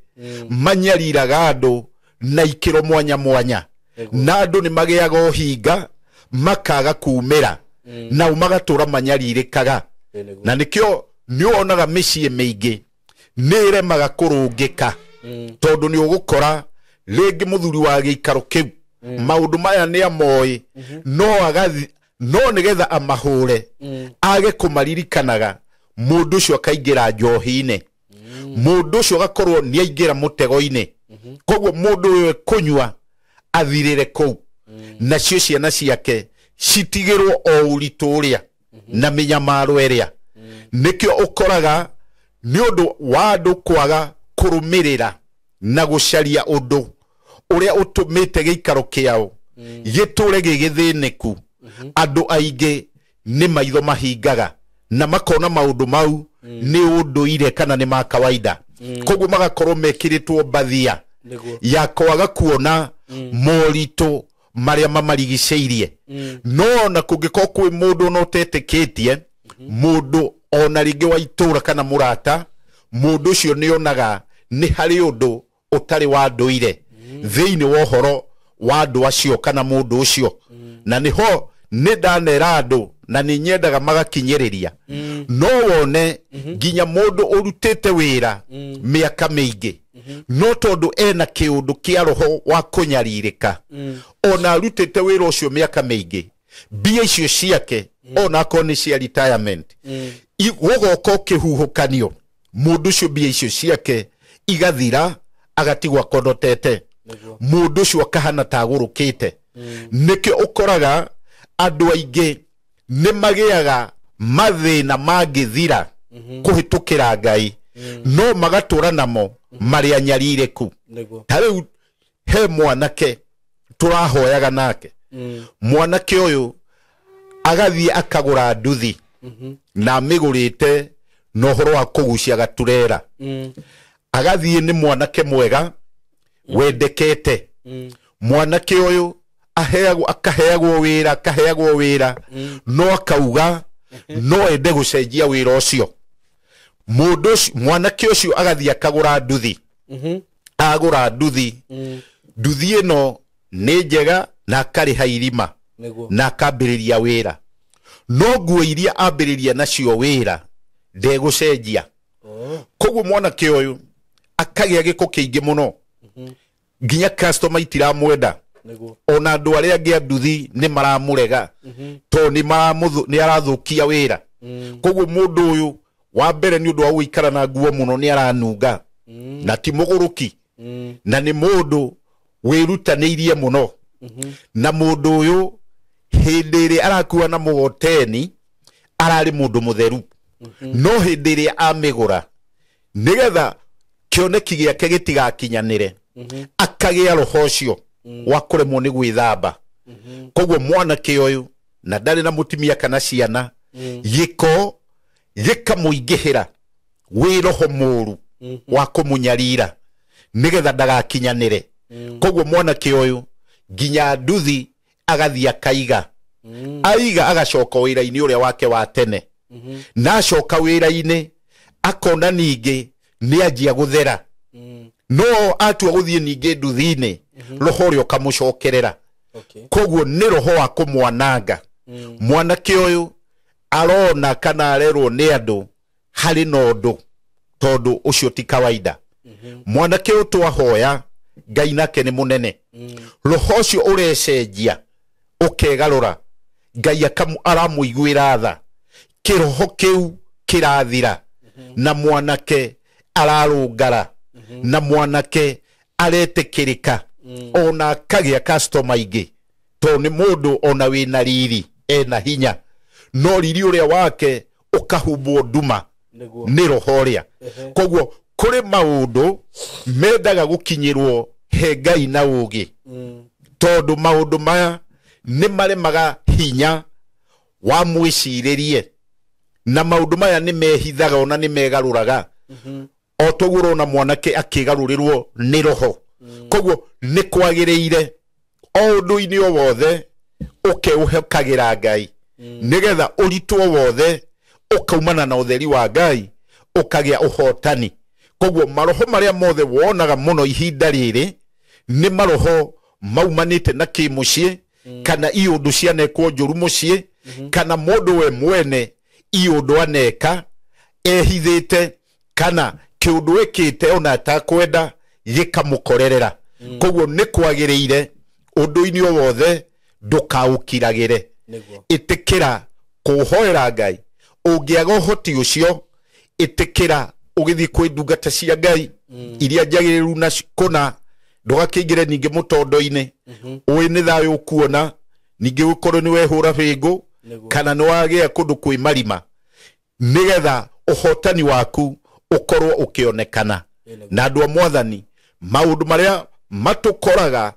manyariraga andũ na ikĩro mwanya mwanya, na andũ nĩ magĩaga ũhinga makaga kumĩra, nao magatũra manyarirĩkaga. Na nĩkĩo nĩ wonaga mĩciĩ mĩingĩ nĩ ĩremaga kũrũngĩka, tondũ nĩ ũgũkora rĩngĩ mũthuri wa gĩikaro kĩu maũndũ maya nĩ amoĩ, no agathi no nĩgetha amahũre age kũmaririkanaga, mũndũ ũcio akaingĩra njohi-inĩ, mũndũ ũcio agakorwo nĩ aingĩra mũtego-inĩ. Koguo mũndũ ũyũ kũnyua athirĩre kũu, nacio ciana ciake citigĩrwo o ũritũ ũrĩa na mĩnyamaro ĩrĩa. Nĩkĩo ũkoraga nĩ ũndũ wa andũ kwaga kũrũmĩrĩra na gũcaria ũndũ ũrĩa ũtũmĩte gĩikaro kĩao gĩtũre gĩgĩthĩnĩku, andũ aingĩ nĩ maitho mahingaga na makona maũndũ mau nĩ ũndũire kana nĩ ma kawaida. Koguo magakorwo mekĩrĩtwo mbathia ya kwaga kuona moritũ marĩa mamarigicĩirie. No ona kũngĩkorwo kwĩ mũndũ ona ũtetĩkĩtie, mũndũ ona rĩngĩ wa itũra kana mũrata, mũndũ ũcio nĩ onaga nĩ harĩ ũndũ ũtarĩ wa ndũire thĩinĩ wa ũhoro wa andũ acio kana mũndũ ũcio. Na nĩho nĩ ndanera andũ na nĩ nyendaga magakinyĩrĩria. No wone nginya mũndũ ũrutĩte wĩra mĩaka mĩingĩ, no tondũ ena kĩũndũ kĩa roho wa kũnyarirĩka, ona arutĩte wĩra ũcio mĩaka mĩingĩ, mbia icio ciake ona akorwo nĩ cia retirement, gũgoka kĩhuhũkanio, mũndũ ũcio mbia icio ciake igathira, agatigwo akondotete, mũndũ ũcio akahana ta agũrũkĩte. Nĩkĩo ũkoraga andũ aingĩ nĩ magĩaga mathĩna mangĩthira kũhĩtũkĩra Ngai, no magatũra namo marĩa nyarirĩku. Ta rĩu he mwanake tũrahoyaga nake, mwanake ũyũ agathiĩ akagũra nduthi na amĩgũrĩte na ũhoro wa kũgucia gaturera. Agathiĩ nĩ mwanake mwega wendekete, mwanake ũyũ aheagwo akaheagwo wĩra akaheagwo wĩra, no akauga no ende gũcenjia wĩra ũcio. Mũndũ ũcio mwanake ũcio agathiĩ akagũra nduthi, agũra nduthi, nduthi ĩno nĩ njega na akarĩha irima na akambĩrĩria wĩra, no nguo iria ambĩrĩria nacio wĩra ndegũcenjia. Koguo mwanake ũyũ akagĩa gĩko kĩingĩ mũno, nginya customer itiramwenda, ona andũ arĩa angĩ a nduthi nĩ maramũrega tondũ nĩ arathũkia wĩra. Koguo mũndũ ũyũ wa mbere nĩ ũndũ wa gũikara na nguo mũno nĩ aranunga, na ti mũgũrũki, na nĩ mũndũ wĩrutanĩirie mũno. Na mũndũ ũyũ hĩndĩ ĩrĩa arakua na mũgoteni ararĩ mũndũ mũtheru, no hĩndĩ ĩrĩa amĩgũra nĩgetha kĩoneki gĩake gĩtigakinyanĩre, akagĩa roho ũcio wa kũremwo nĩ gwĩthamba. Koguo mwanake ũyũ na ndarĩ na mũtumia kana ciana, gĩko gĩkamũingĩhĩra wĩ roho mũru wa kũmũnyarira nĩgetha ndagakinyanĩre. Koguo mwanake ũyũ nginya nduthi agathiĩ akaiga, aiga agacoka wĩra-inĩ ũrĩa wake wa tene, na acoka wĩra-inĩ akona ningĩ nĩ anjia gũthera, no atua gũthiĩ ningĩ nduthi-inĩ roho ũrĩa ũkamũcokerera. Koguo nĩ roho wa kũmwananga. Mwanake ũyũ arona kana arerwo nĩ andũ harĩ na ũndũ, tondũ ũcio ti kawaida. Mwanake ũyũ twahoya Ngai nake nĩ mũnene, roho ũcio ũrecenjia ũkegarũra, Ngai aramũiguĩra tha, kĩroho kĩu kĩrathira, na mwanake ararũngara, na mwanake aretĩkĩrĩka, ona akagĩa customer aingĩ, tondũ nĩ mũndũ ona wĩna riri ena hinya, no riri ũrĩa wake ũkahumbwo nduma nĩ roho ũrĩa. Koguo kũrĩ maũndũ mendaga gũkinyĩrwo he Ngai na ũũgĩ, tondũ maũndũ maya nĩ maremaga hinya wa mwĩcirĩrie, na maũndũ maya nĩ mehithaga ona nĩ megarũraga. O toguo ũrona mwanake akĩgarũrĩrwo nĩ roho. Koguo nĩ kwagĩrĩire o ũndũ-inĩ o wothe ũkeũhekagĩra Ngai, nĩgetha ũritũ o wothe ũkaumana na ũtheri wa Ngai ũkagĩa ũhotani. Koguo maroho maria mothe wonaga muno ihinda riri ni maroho maumanite na kimucii kana iundu cianekwo njuru mucii kana mundu we mwene iundu aneka ehithite kana kiundu ekite ona atakwenda gikamukorerera. Koguo ni kwagiriire undu-ini o wothe ndukaukiragire, itikira kuhoera Ngai. Ungiaga uhoti ucio itikira ugithi kwi ndungata cia Ngai iria njagiriru na kuna ndugakiingire ningi mutondo-ini ui ni thayu ukuona ningi ukorwo ni wehura bingu kana ni wagia kundu kwi marima nigetha uhotani waku ukorwo ukionekana. Na andu a Mwathani maundu maria matukoraga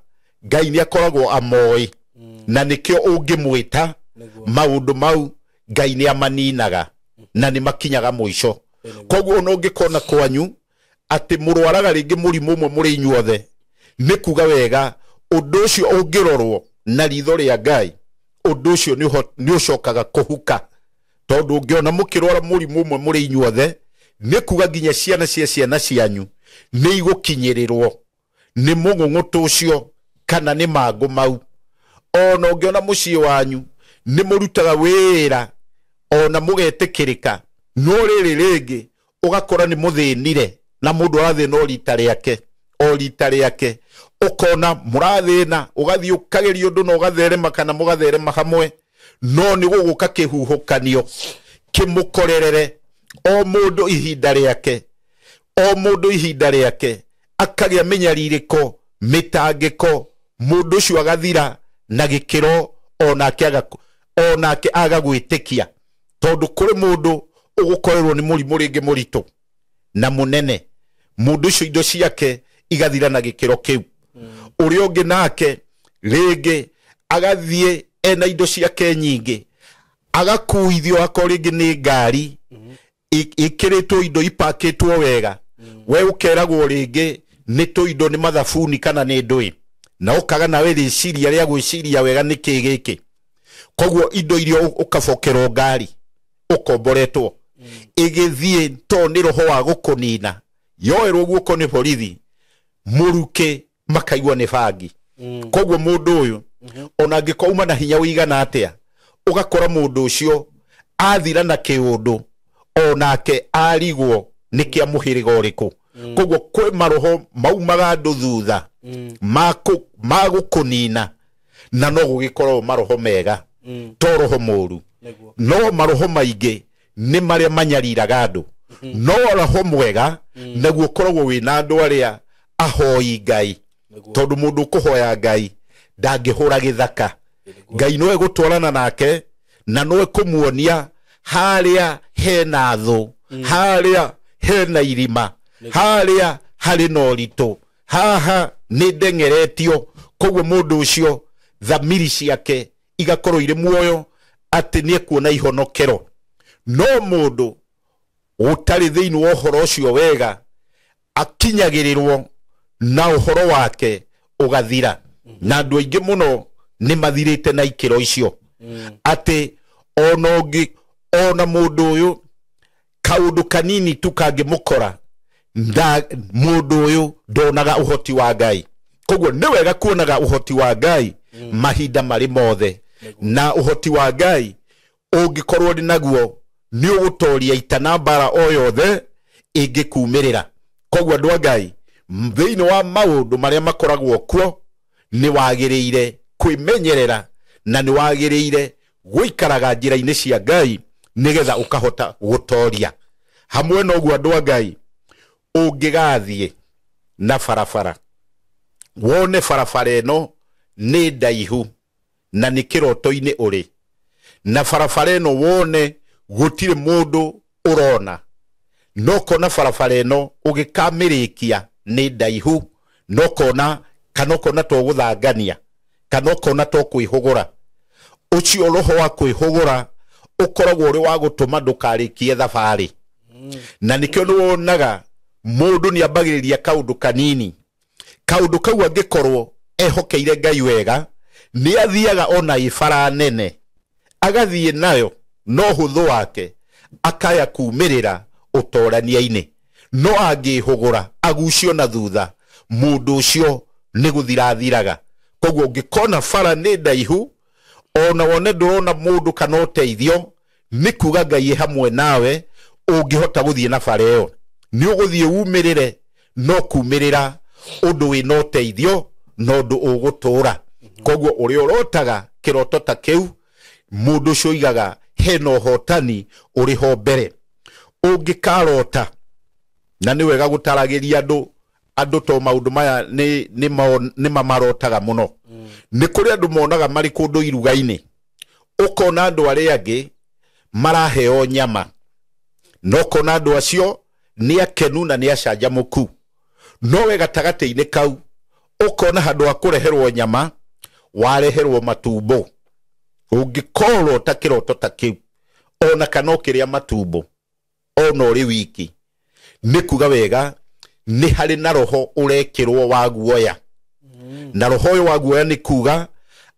Ngai ni akoragwo amoi na nikio ungimwita maundu mau Ngai ni amaninaga na ni makinyaga muico. Koguo ona ungikona kwanyu ati murwaraga ringi murimu umwe muri inyuothe ni kuga wega undu ucio ungirorwo na ritho ria Ngai undu ucio ni ucokaga kuhuka, tondu ungiona mukirwara murimu umwe muri inyuothe ni kuga nginya ciana cia ciana cianyu ni igukinyirirwo ni mung'ung'utu ucio kana ni mangu mau. Ona ungiona mucii wanyu ni murutaga wira ona mugetikirika no riri ringi ugakora ni muthinire na mundu arathina o rita riake o rita riake, ukona murathina ugathii ukageria undu na ugatherema kana mugatherema hamwe, no ni guguka kihuhukanio kimukorerere o mundu ihinda riake o mundu ihinda riake akagia minyaririko mitangiko mundu ucio agathira na gikiro onake aga gwitikia, tondu kuri mundu ugukorerwo ni murimu ringi muritu na munene mundu ucio indo ciake igathira na gikiro kiu. Uria ungi nake ringi agathie ena indo ciake nyingi agakuithio akorwo ringi ni ngari ikiritwo indo ipakitwo wega, we ukeragwo ringi ni tuindo ni mathabuni kana ni ndui na ukaga nawe riciria ria gwiciria wega ni ki giki. Koguo indo iria ukabokerwo ngari ukomboretwo igithie to ni roho wa gukunina yoerwo guoko ni borithi muruke makaigua ni bangi. Koguo mundu uyu ona angĩkorwo na hinya wigana atia ugakora mundu ucio athira na kiundu onake arigwo ni kia muhiriga uriku. Koguo kwi maroho maumaga andu thutha ma gukunina na no gugikorwo maroho mega to roho muru, no maroho maingi ni maria manyariraga andu, no roho mwega naguo ukoragwo wina andu aria ahoi Ngai, tondu mundu ukuhoya Ngai ndangihura githaka. Ngai no egutwarana nake na no ekumuonia haria hena thu, haria hena irima, haria hari na ũritũ, haha nĩ ndengeretio. Koguo mũndũ ũcio thamiri ciake igakorwo irĩ muoyo atĩ nĩ ekuona ihonokero. No mũndũ ũtarĩ thĩinĩ wa ũhoro ũcio wega akinyagĩrĩrwo na ũhoro wake ũgathira, na andũ aingĩ mũno nĩ mathirĩte na ikĩro icio atĩ ona ũngĩ ona mũndũ ũyũ kaũndũ kanini tu kangĩmũkora mũndũ ũyũ ndonaga ũhoti wa Ngai. Koguo nĩ wega kuonaga ũhoti wa Ngai mahinda marĩ mothe, na ũhoti wa Ngai ũngĩkorwo nĩ naguo nĩ ũgũtoria ita na mbara o yothe ĩngĩkumĩrĩra. Koguo andũ a Ngai thĩinĩ wa maũndũ marĩa makoragwo kuo nĩ wagĩrĩire kwĩmenyerera na nĩ wagĩrĩire gũikaraga njĩra-inĩ cia Ngai nĩgetha ũkahota gũtoria. Hamwe na ũguo andũ a Ngai ũngĩgathiĩ na barabara wone barabara ĩno nĩ ndaihu na nĩ kĩroto-inĩ ũrĩ, na barabara ĩno wone gũtirĩ mũndũ ũrona, no kona barabara ĩno ũgĩkamĩrĩkia nĩ ndaihu, no kona kana ũkona to gũthangania kana ũkona to kwĩhũgũra. Ũcio roho wa kwĩhũgũra ũkoragwo ũrĩ wa gũtũma ndũkarĩkie thabarĩ, na nĩkĩo nĩwonaga mũndũ nĩ ambagĩrĩria kaũndũ kanini, kaũndũ kau angĩkorwo ehokeire Ngai wega nĩ athiaga ona ibara nene agathiĩ nayo no hũthũ wake akaya kumĩrĩra ũtorania-inĩ. No angĩhũgũra agucio na thutha, mũndũ ũcio nĩ gũthirathiraga. Koguo ũngĩkona bara nĩ ndaihu, ona wone ndũrona mũndũ kana ũteithio, nĩ kuga Ngai hamwe nawe, ũngĩhota gũthiĩ na bara ĩyo nĩ ũgũthiĩ umĩrĩre, no kumĩrĩra ũndũ wĩna ũteithio na ũndũ ũgũtũra. Koguo ũrĩa ũrotaga kĩroto ta kĩu, mũndũ ũcio oigaga hena ũhotani ũrĩ ho mbere. Ũngĩkarota, na nĩ wega gũtaragĩria andũ to maũndũ maya nĩ mamarotaga mũno. Nĩ kũrĩ andũ monaga marĩ kũndũ iruga-inĩ, ũkona andũ arĩa angĩ maraheo nyama, na ũkona andũ acio nĩ akenu na nĩ acanjamũku, no we gatagatĩ-inĩ kau ũkona handũ ha kũreherwo nyama wareherwo matumbo. Ũngĩkorwo ta kĩroto ta kĩu, ona kana ũkĩrĩa matumbo ona ũrĩ wiki, nĩ kuga wega nĩ harĩ na roho ũrekĩrwo wa guoya. Na roho ũyũ wa guoya nĩ kuga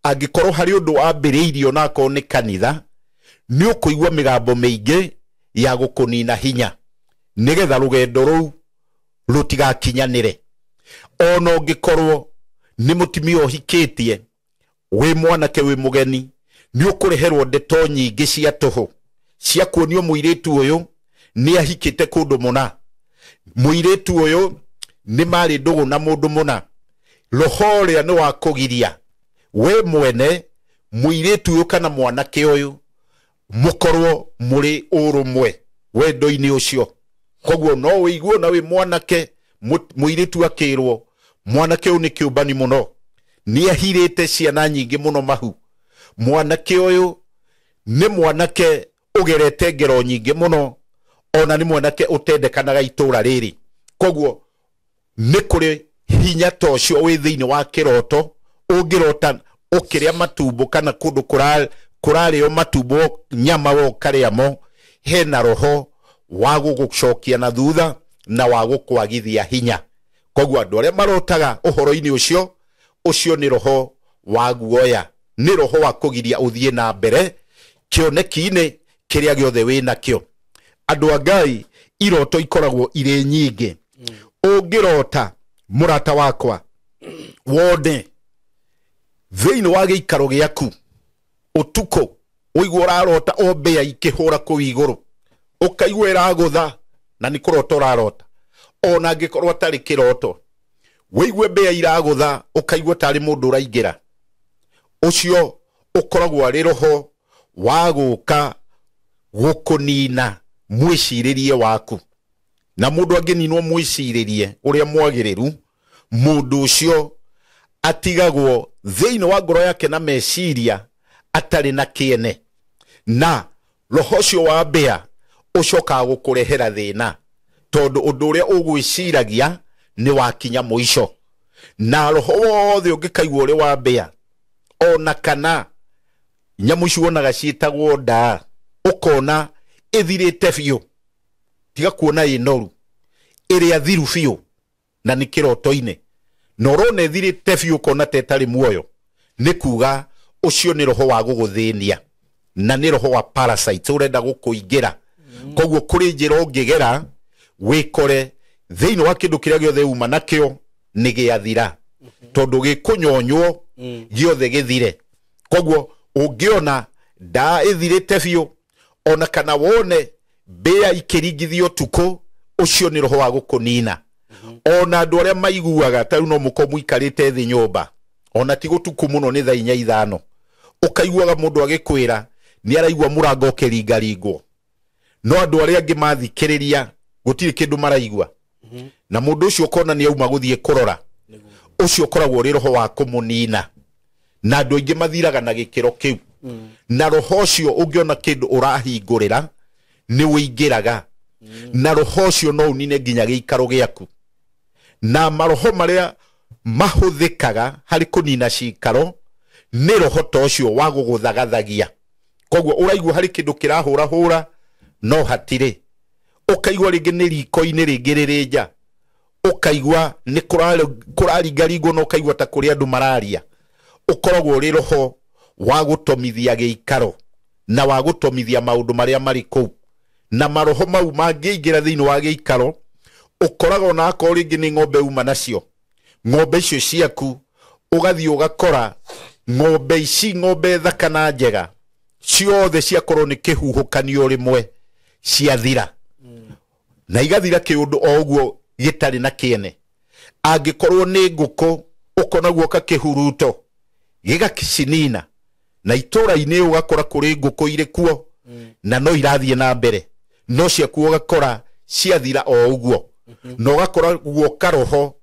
angĩkorwo harĩ ũndũ wambĩrĩirio na akorwo nĩ kanitha, nĩ ũkũigua mĩgambo mĩingĩ ya gũkũnina hinya nĩgetha rũgendo rũu rũtigakinyanĩre. Ona ũngĩkorwo nĩ mũtumia ũhikĩtie, wĩ mwanake wĩ mũgeni, nĩ ũkũreherwo ndeto nyingĩ cia tũhũ cia kuonio mũirĩtu ũyũ nĩ ahikĩte kũndũ mũna, mũirĩtu ũyũ nĩ marĩ ndũgũ na mũndũ mũna. Roho ũrĩa nĩ wa kũgiria we mwene mũirĩtu ũyũ kana mwanake ũyũ mũkorwo mũrĩ ũrũmwe wendo-inĩ ũcio. Koguo no wĩigue na wĩ mwanake, mũirĩtu akĩrwo mwanake ũyũ nĩ kĩũmbani mũno, nĩ ahirĩte ciana nyingĩ mũno mahu, mwanake ũyũ nĩ mwanake ũgerete ngero nyingĩ mũno, ona nĩ mwanake ũtendekanaga itũra rĩrĩ. Koguo nĩ kũrĩ hinya ta ũcio wĩ thĩinĩ wa kĩroto. Ũngĩrota ũkĩrĩa matumbo kana kũndũ kũrarĩo matumbo nyama we ũkarĩa mo, hena roho wa gũgũcokia na thutha na wa gũkwagithia hinya. Koguo andũ arĩa marotaga ũhoro-inĩ ũcio, ũcio nĩ roho wa guoya, nĩ roho wa kũgiria ũthiĩ na mbere kĩoneki-inĩ kĩrĩa gĩothe wĩ nakĩo. Andũ a Ngai, iroto ikoragwo irĩ nyingĩ. Ũngĩrota mũrata wakwa wone thĩinĩ wa gĩikaro gĩaku ũtukũ, ũigua ũrarota o mbĩa ikĩhũra kũu igũrũ, ũkaigua ĩragũtha na nĩ kũrota ũrarota, ona angĩkorwo atarĩ kĩroto, wĩigue mbĩa iragũtha ũkaigua tarĩ mũndũ ũraingĩra, ũcio ũkoragwo arĩ roho wa gũka gũkũnina mwĩcirĩrie waku. Na mũndũ angĩninwo mwĩcirĩrie ũrĩa mwagĩrĩru, mũndũ ũcio atigagwo thĩinĩ wa ngoro yake na meciria atarĩ na kĩene, na roho ũcio wa mbĩa ũcokaga gũkũrehera thĩna, tondũ ũndũ ũrĩa ũgwĩciragia nĩ wakinya mũico. Na roho wothe ũngĩkaigua ũrĩ wa mbĩa, ona kana nyamũ ici wonaga ciĩtagwo ndaa, ũkona ĩthirĩte biũ, tiga kuona ĩ noru, ĩrĩa thiru biũ na nĩ kĩroto-inĩ, na ũrona ĩthirĩte biũ ũkona ta ĩtarĩ muoyo, nĩ kuga ũcio nĩ roho wa gũgũthĩnia na nĩ roho wa parasite ũrenda gũkũingĩra. Koguo kũrĩ njĩra ũngĩgera wĩkore thĩinĩ wa kĩndũ kĩrĩa gĩothe uma nakĩo nĩ gĩathira, tondũ gĩkũnyonywo gĩothe gĩthire. Koguo ũngĩona ndaa ĩthirĩte biũ, ona kana wone mbĩa ikĩringithio ũtukũ, ũcio nĩ roho wa gũkũnina. Ona andũ arĩa maiguaga ta rĩu no mũkorwo mũikarĩte thĩ nyũmba, ona ti gũtukũ mũno, nĩ thaa inya ithano, ũkaiguaga mũndũ agĩkwĩra nĩ araigua mũrango ũkĩringaringwo, no andũ arĩa angĩ mathikĩrĩria gũtirĩ kĩndũ maraigua, na mũndũ ũcio ũkona nĩ auma gũthiĩ kũrora, ũcio ũkoragwo ũrĩ roho wa kũmũnina. Na andũ aingĩ mathiraga na gĩkĩro kĩu. Na roho ũcio ũngĩona kĩndũ ũrahingũrĩra nĩ ũingĩraga, na roho ũcio no ũnine nginya gĩikaro gĩaku. Na maroho marĩa mahũthĩkaga harĩ kũnina cikaro nĩ roho ta ũcio wa gũgũthagathagia. Koguo ũraigua harĩ kĩndũ kĩrahũrahũra no hatirĩ, ũkaigua rĩngĩ nĩ riko-inĩ rĩngĩ rĩrĩ nja, ũkaigua nĩ kũraringaringwo na ũkaigua ta kũrĩ andũ mararia. Ũkoragwo ũrĩ roho wa gũtomithia gĩikaro na wa gũtomithia maũndũ marĩa marĩ kũu. Na maroho mau mangĩingĩra thĩinĩ wa gĩikaro, Ũkoraga ona akorwo rĩngĩ nĩ ng'ombe uma nacio, ng'ombe icio ciaku ũgathiĩ ũgakora ng'ombe ici, ng'ombe thaka na njega ciothe ciakorwo nĩ kĩhuhũkanio rĩmwe ciathira, na igathira kĩũndũ o ũguo gĩtarĩ na kĩene. Angĩkorwo nĩ ngũkũ, ũkona guoka kĩhuruto gĩgacinina, na itũra-inĩ ũgakora kũrĩ ngũkũ irĩ kuo na no irathiĩ na mbere, no ciaku ũgakora ciathira o ũguo. Na ũgakora guoka roho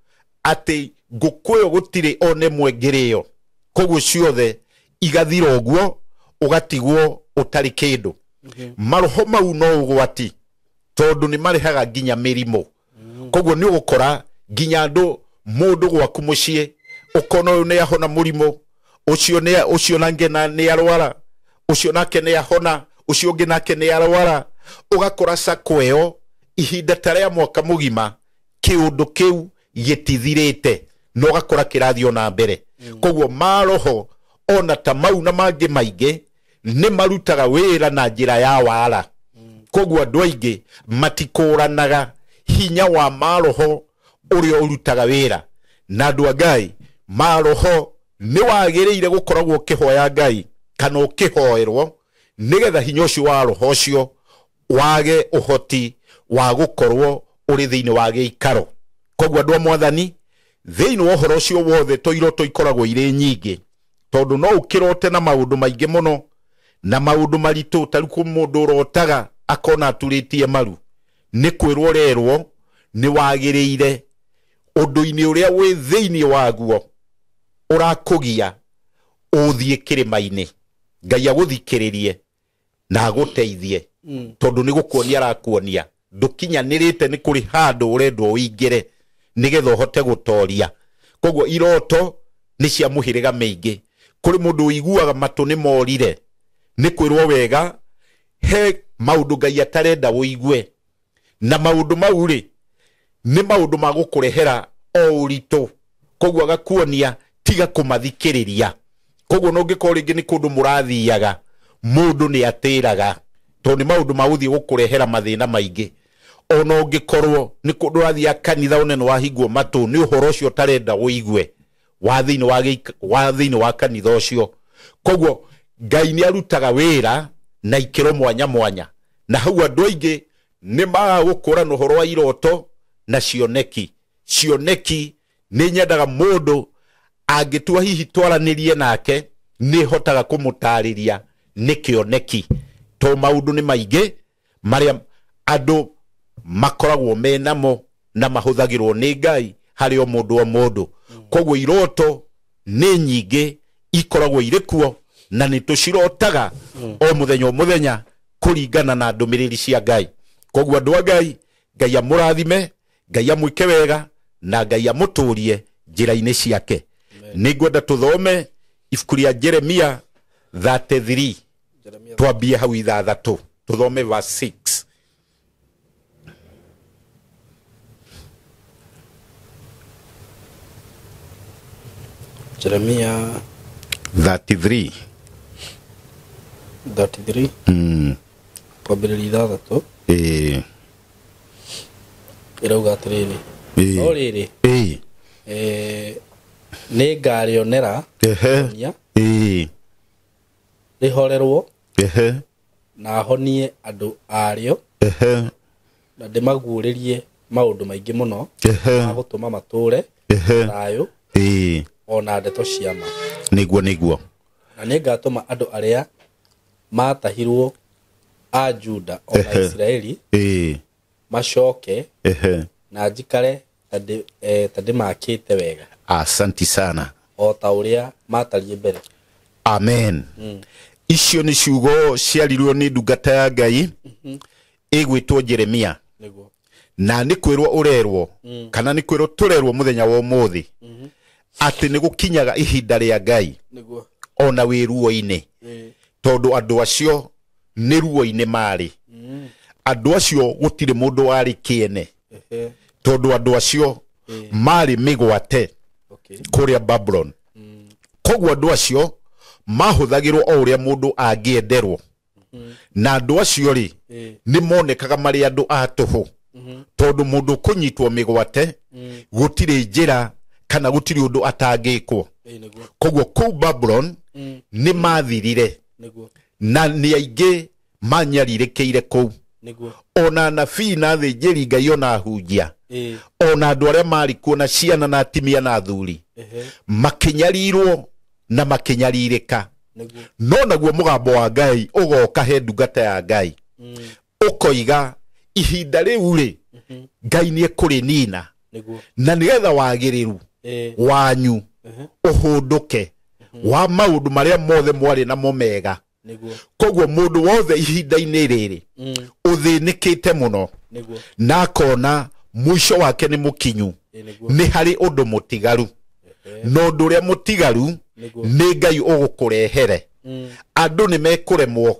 atĩ ngũkũ ĩyo gũtirĩ ona ĩmwe ĩngĩrĩo, koguo ciothe igathira ũguo, ũgatigwo ũtarĩ kĩndũ. Maroho mau no ũgwati, tondũ nĩ marehaga nginya mĩrimũ. Koguo nĩ ũgũkora nginya andũ, mũndũ gwaku mũciĩ ũkona ũyũ nĩ ahona mũrimũ ũcio, nĩ ũcio nangĩ nĩ arwara, ũcio nake nĩ ahona, ũcio ũngĩ nake nĩ arwara. Ũgakora sako ĩyo ihinda ta rĩa mwaka mũgima kĩũndũ kĩu gĩtithirĩte, na ũgakora kĩrathiĩ ona mbere. Koguo maroho ona ta mau na mangĩ maingĩ nĩ marutaga wĩra na njĩra ya wara. Koguo andũ aingĩ matikũranaga hinya wa maroho ũrĩa ũrutaga wĩra. Na andũ a Ngai, maroho nĩ wagĩrĩire gũkoragwo ũkĩhoya Ngai kana ũkĩhoerwo, nĩgetha hinya ũcio wa roho ũcio wage ũhoti wa gũkorwo ũrĩ thĩinĩ wa gĩikaro. Koguo andũ a Mwathani, thĩinĩ wa ũhoro ũcio wothe, to iroto ikoragwo irĩ nyingĩ, tondũ no ũkĩrote na maũndũ maingĩ mũno na maũndũ maritũ. Ta rĩu kwĩ mũndũ ũrotaga akona aturĩtie maru, nĩ kwĩrwo ũrerwo nĩ wagĩrĩire ũndũ-inĩ ũrĩa wĩ thĩinĩ waguo ũrakũgia ũthiĩ kĩrĩma-inĩ, Ngai agũthikĩrĩrie na agũteithie, tondũ nĩ gũkuonia arakuonia ndũkinyanĩrĩte, nĩ kũrĩ handũ ũrendwo ũingĩre nĩgetha ũhote gũtoria. Koguo iroto nĩ cia mũhĩrĩga mĩingĩ. Kũrĩ mũndũ ũiguaga matũ nĩ morire, nĩ kwĩrwo wega he maũndũ Ngai atarenda ũigue, na maũndũ mau rĩ nĩ maũndũ ma gũkũrehera o ũritũ. Koguo agakuonia tiga kũmathikĩrĩria. Koguo no ũngĩkorwo rĩngĩ nĩ kũndũ mũrathiaga, mũndũ nĩ atĩraga, tondũ nĩ maũndũ ma gũthiĩ gũkũrehera mathĩna maingĩ. Ona ũngĩkorwo nĩ kũndũ ũrathiaga kanitha, one nĩ wahingwo matũ nĩ ũhoro ũcio ũtarenda ũigue wa thĩinĩ wa wa thĩinĩ wa kanitha ũcio. Koguo Ngai nĩ arutaga wĩra na ikĩro mwanya mwanya, na hau andũ aingĩ nĩ magaga gũkũrana ũhoro wa iroto na cioneki. Cioneki nĩ nyendaga mũndũ angĩtua hihi twaranĩrie nake, nĩ hotaga kũmũtarĩria nĩ kĩoneki, to maũndũ nĩ maingĩ marĩa andũ makoragwo menamo na mahũthagĩrwo nĩ Ngai harĩ o mũndũ o mũndũ. Koguo iroto nĩ nyingĩ ikoragwo irĩ kuo, na nĩ tũcirotaga o mũthenya o mũthenya kũringana na ndũmĩrĩri cia Ngai. Koguo andũ a Ngai, Ngai amũrathime, Ngai amwĩke wega, na Ngai amũtũrie njĩra-inĩ ciake. Nĩ ngwenda tũthome ibuku rĩa Jeremia 33, twambie hau 6, tũthome verse 6. Jeremia 33. 33, kwambĩrĩria 6. Ĩĩ. Ĩrauga atĩrĩrĩ, no rĩrĩ, nĩ ngarĩonera nia rĩhorerwo, na honie andũ arĩo, na ndĩmaguũrĩrie maũndũ maingĩ mũno ma gũtũma matũũre thayũ, ona ndeto cia ma. Nĩguo, nĩguo. Na nĩ ngatũma andũ arĩa maatahirwo a Juda ona Isiraeli macoke, na njikare ta ndĩmakĩte wega. Asanti sana. O ta ũrĩa maatariĩ mbere. Amen. Icio nĩ ciugo ciarirwo nĩ ndungata ya Ngai ĩgwĩtwo Jeremia. Nĩguo. Na nĩ kwĩrwo ũrerwo, kana nĩ kwĩrwo tũrerwo mũthenya wa ũmũthĩ, atĩ nĩ gũkinyaga ihinda rĩa Ngai. Nĩguo. Ona wĩ ruo-inĩ. Tondũ andũ acio nĩ ruo-inĩ marĩ. Andũ acio gũtirĩ mũndũ warĩ kĩene. Tondũ andũ acio marĩ mĩgwate kũrĩa Babylon. Koguo andũ acio mahũthagĩrwo o ũrĩa mũndũ angĩenderwo. Na andũ acio rĩ, nĩ monekaga marĩ andũ a tũhũ. Tondũ mũndũ kũnyitwo mĩgwate gũtirĩ njĩra kana gũtirĩ ũndũ atangĩkwo. Koguo kũu Babylon nĩ mathirire na nĩ aingĩ manyarirĩkĩire kũu. Ona anabii na athĩnjĩri Ngai ona ahunjia ona andũ arĩa marĩ kuo na ciana na atimia na athuri makĩnyarirwo na makĩnyarirĩka. No naguo mũgambo wa Ngai ũgoka he ndungata ya Ngai ũkoiga ihinda rĩu rĩ Ngai nĩ ekũrĩnina na nĩgetha wagĩrĩru wanyu ũhũndũke wa maũndũ marĩa mothe mwarĩ namo mega. Koguo mũndũ wothe ihinda-inĩ rĩrĩ ũthĩnĩkĩte mũno na akona mũico wake nĩ mũkinyu, nĩ harĩ ũndũ mũtigaru, na ũndũ ũrĩa mũtigaru nĩ Ngai ũgũkũrehere. Andũ nĩ mekũremwo,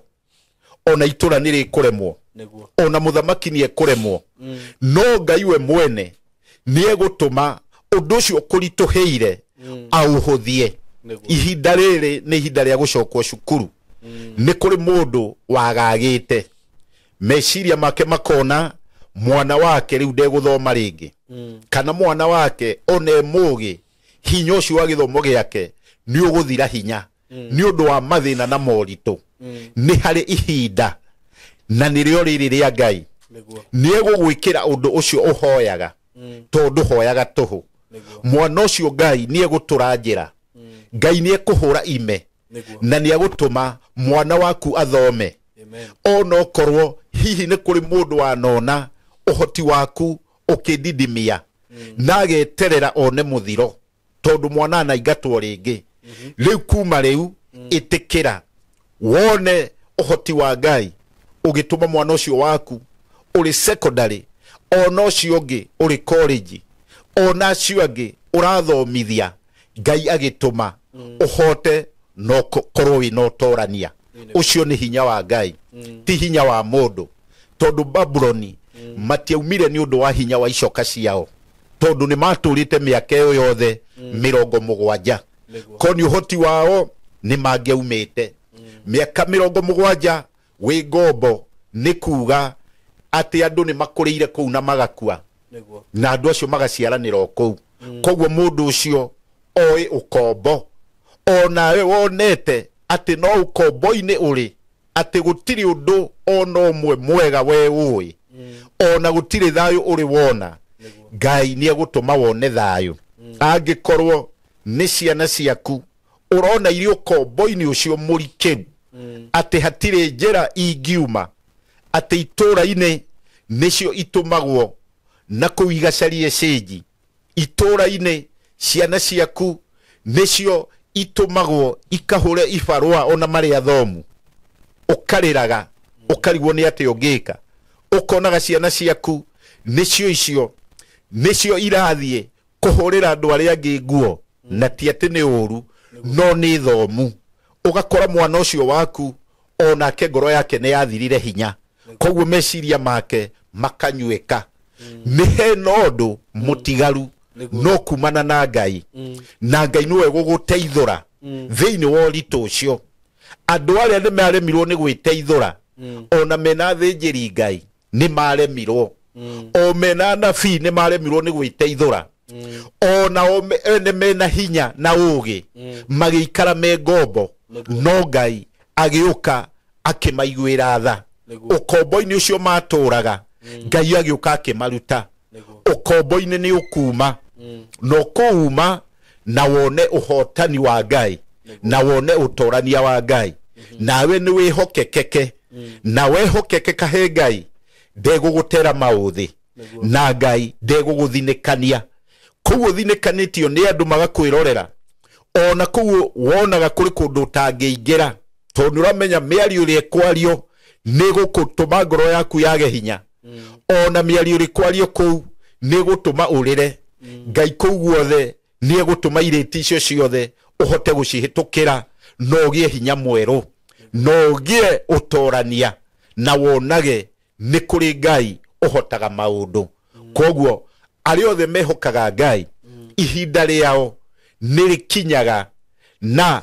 ona itũra nĩ rĩkũremwo, ona mũthamaki nĩ ekũremwo, no Ngai we mwene nĩ egũtũma ũndũ ũcio ũkũritũhĩire aũhũthie. Ihinda rĩrĩ nĩ ihinda rĩa gũcokwo cukuru. Nĩ kũrĩ mũndũ wagagĩte meciria make makona mwana wake rĩu ndegũthoma rĩngĩ, kana mwana wake one mũgĩ hinya ũcio wa gĩthomo gĩake nĩ ũgũthira hinya nĩ ũndũ wa mathĩna na moritũ. Nĩ harĩ ihinda na nĩrĩo rĩrĩ rĩa Ngai nĩ egũgwĩkĩra ũndũ ũcio ũhoyaga, tondũ hoyaga tũhũ. Mwana ũcio Ngai nĩ egũtũra njĩra, Ngai nĩ ekũhũra ime na nĩ egũtũma mwana waku athome. Ona okorwo hihi nĩ kũrĩ mũndũ wanona ũhoti waku ũkĩndindimia na ageterera one mũthiro tondũ mwana anaingatwo rĩngĩ. Rĩu kuma rĩu ĩtĩkĩra wone ũhoti wa Ngai ũgĩtũma mwana ũcio waku ũrĩ secondary, ona ũcio ũngĩ ũrĩ college, ona acio angĩ ũrathomithia, Ngai agĩtũma ũhote no korwo wĩna ũtorania. Ũcio nĩ hinya wa Ngai, ti hinya wa mũndũ. Tondũ Babuloni matiaumire nĩ ũndũ wa hinya wa icoka ciao, tondũ nĩ matũrĩte mĩaka ĩyo yothe 70. Ko nĩ ũhoti wao nĩ mangĩaumĩte. Mĩaka 70 wĩ ngombo nĩ kuga atĩ andũ nĩ makũrĩire kũu na magakua, na andũ acio magaciaranĩra o kũu. Koguo mũndũ ũcio oĩ ũkombo, onawe wonete atĩ no ũkombo-inĩ ũrĩ, atĩ gũtirĩ ũndũ ona ũmwe mwega we ũĩ, ona gũtirĩ thayũ ũrĩ wona. Ngai nĩ egũtũma wone thayũ. Angĩkorwo nĩ ciana ciaku ũrona irĩ ũkombo-inĩ ũcio mũrikĩru, atĩ hatirĩ njĩra ingiuma, atĩ itũũra-inĩ nĩcio itũmagwo na kũu igacarie cĩnji, itũũra-inĩ ciana ciaku nĩcio itũmagwo ikahũre ibarũa ona marĩ athomu, ũkarĩraga ũkarigwo nĩ atĩ ũngĩka, ũkonaga ciana ciaku nĩcio icio nĩcio irathiĩ kũhũrĩra andũ arĩa angĩ nguo, na ti atĩ nĩ ũru, no nĩ thomu. Ũgakora mwana ũcio waku onake ngoro yake nĩ yathirire hinya, koguo meciria make makanyuĩka. Nĩ hena ũndũ mũtigaru no kumana na Ngai, na Ngai nĩwe gũgũteithũra thĩinĩ wa ũritũ ũcio. Andũ arĩa nĩ maremirwo nĩ gwĩteithũra, ona mena athĩnjĩri Ngai nĩ maremirwo, o mena anabii nĩ maremirwo nĩ gwĩteithũra, ona ene mena hinya na ũgĩ magĩikara me ngombo, no Ngai agĩũka akĩmaiguĩra tha. Ũkombo-inĩ ũcio matũraga, Ngai agĩũka akĩmaruta. Ũkombo-inĩ nĩ ũkuma, na ũkũuma na wone ũhotani wa Ngai, na wone ũtorania wa Ngai. Nawe nĩ wĩhokekeke, na wehokekeka he Ngai ndegũgũtera maũthĩ, na Ngai ndegũgũthinĩkania. Kũu ũthinĩkanĩtio nĩ andũ magakwĩrorera, ona kũu wonaga kũrĩ kũndũ ũtangĩingĩra, tondũ ũramenya mĩario ĩrĩa ĩkwario nĩ gũkũtũma ngoro yaku yage hinya. Ona mĩario ĩrĩa ĩkwario kũu nĩ gũtũma ũrĩre. Ngai kũu guothe nĩ egũtũma irĩti icio ciothe ũhote gũcihĩtũkĩra, na ũgĩe hinya mwerũ, na ũgĩe ũtorania, na wonage nĩ kũrĩ Ngai ũhotaga maũndũ. Koguo arĩa othe mehokaga Ngai ihinda rĩao nĩ rĩkinyaga na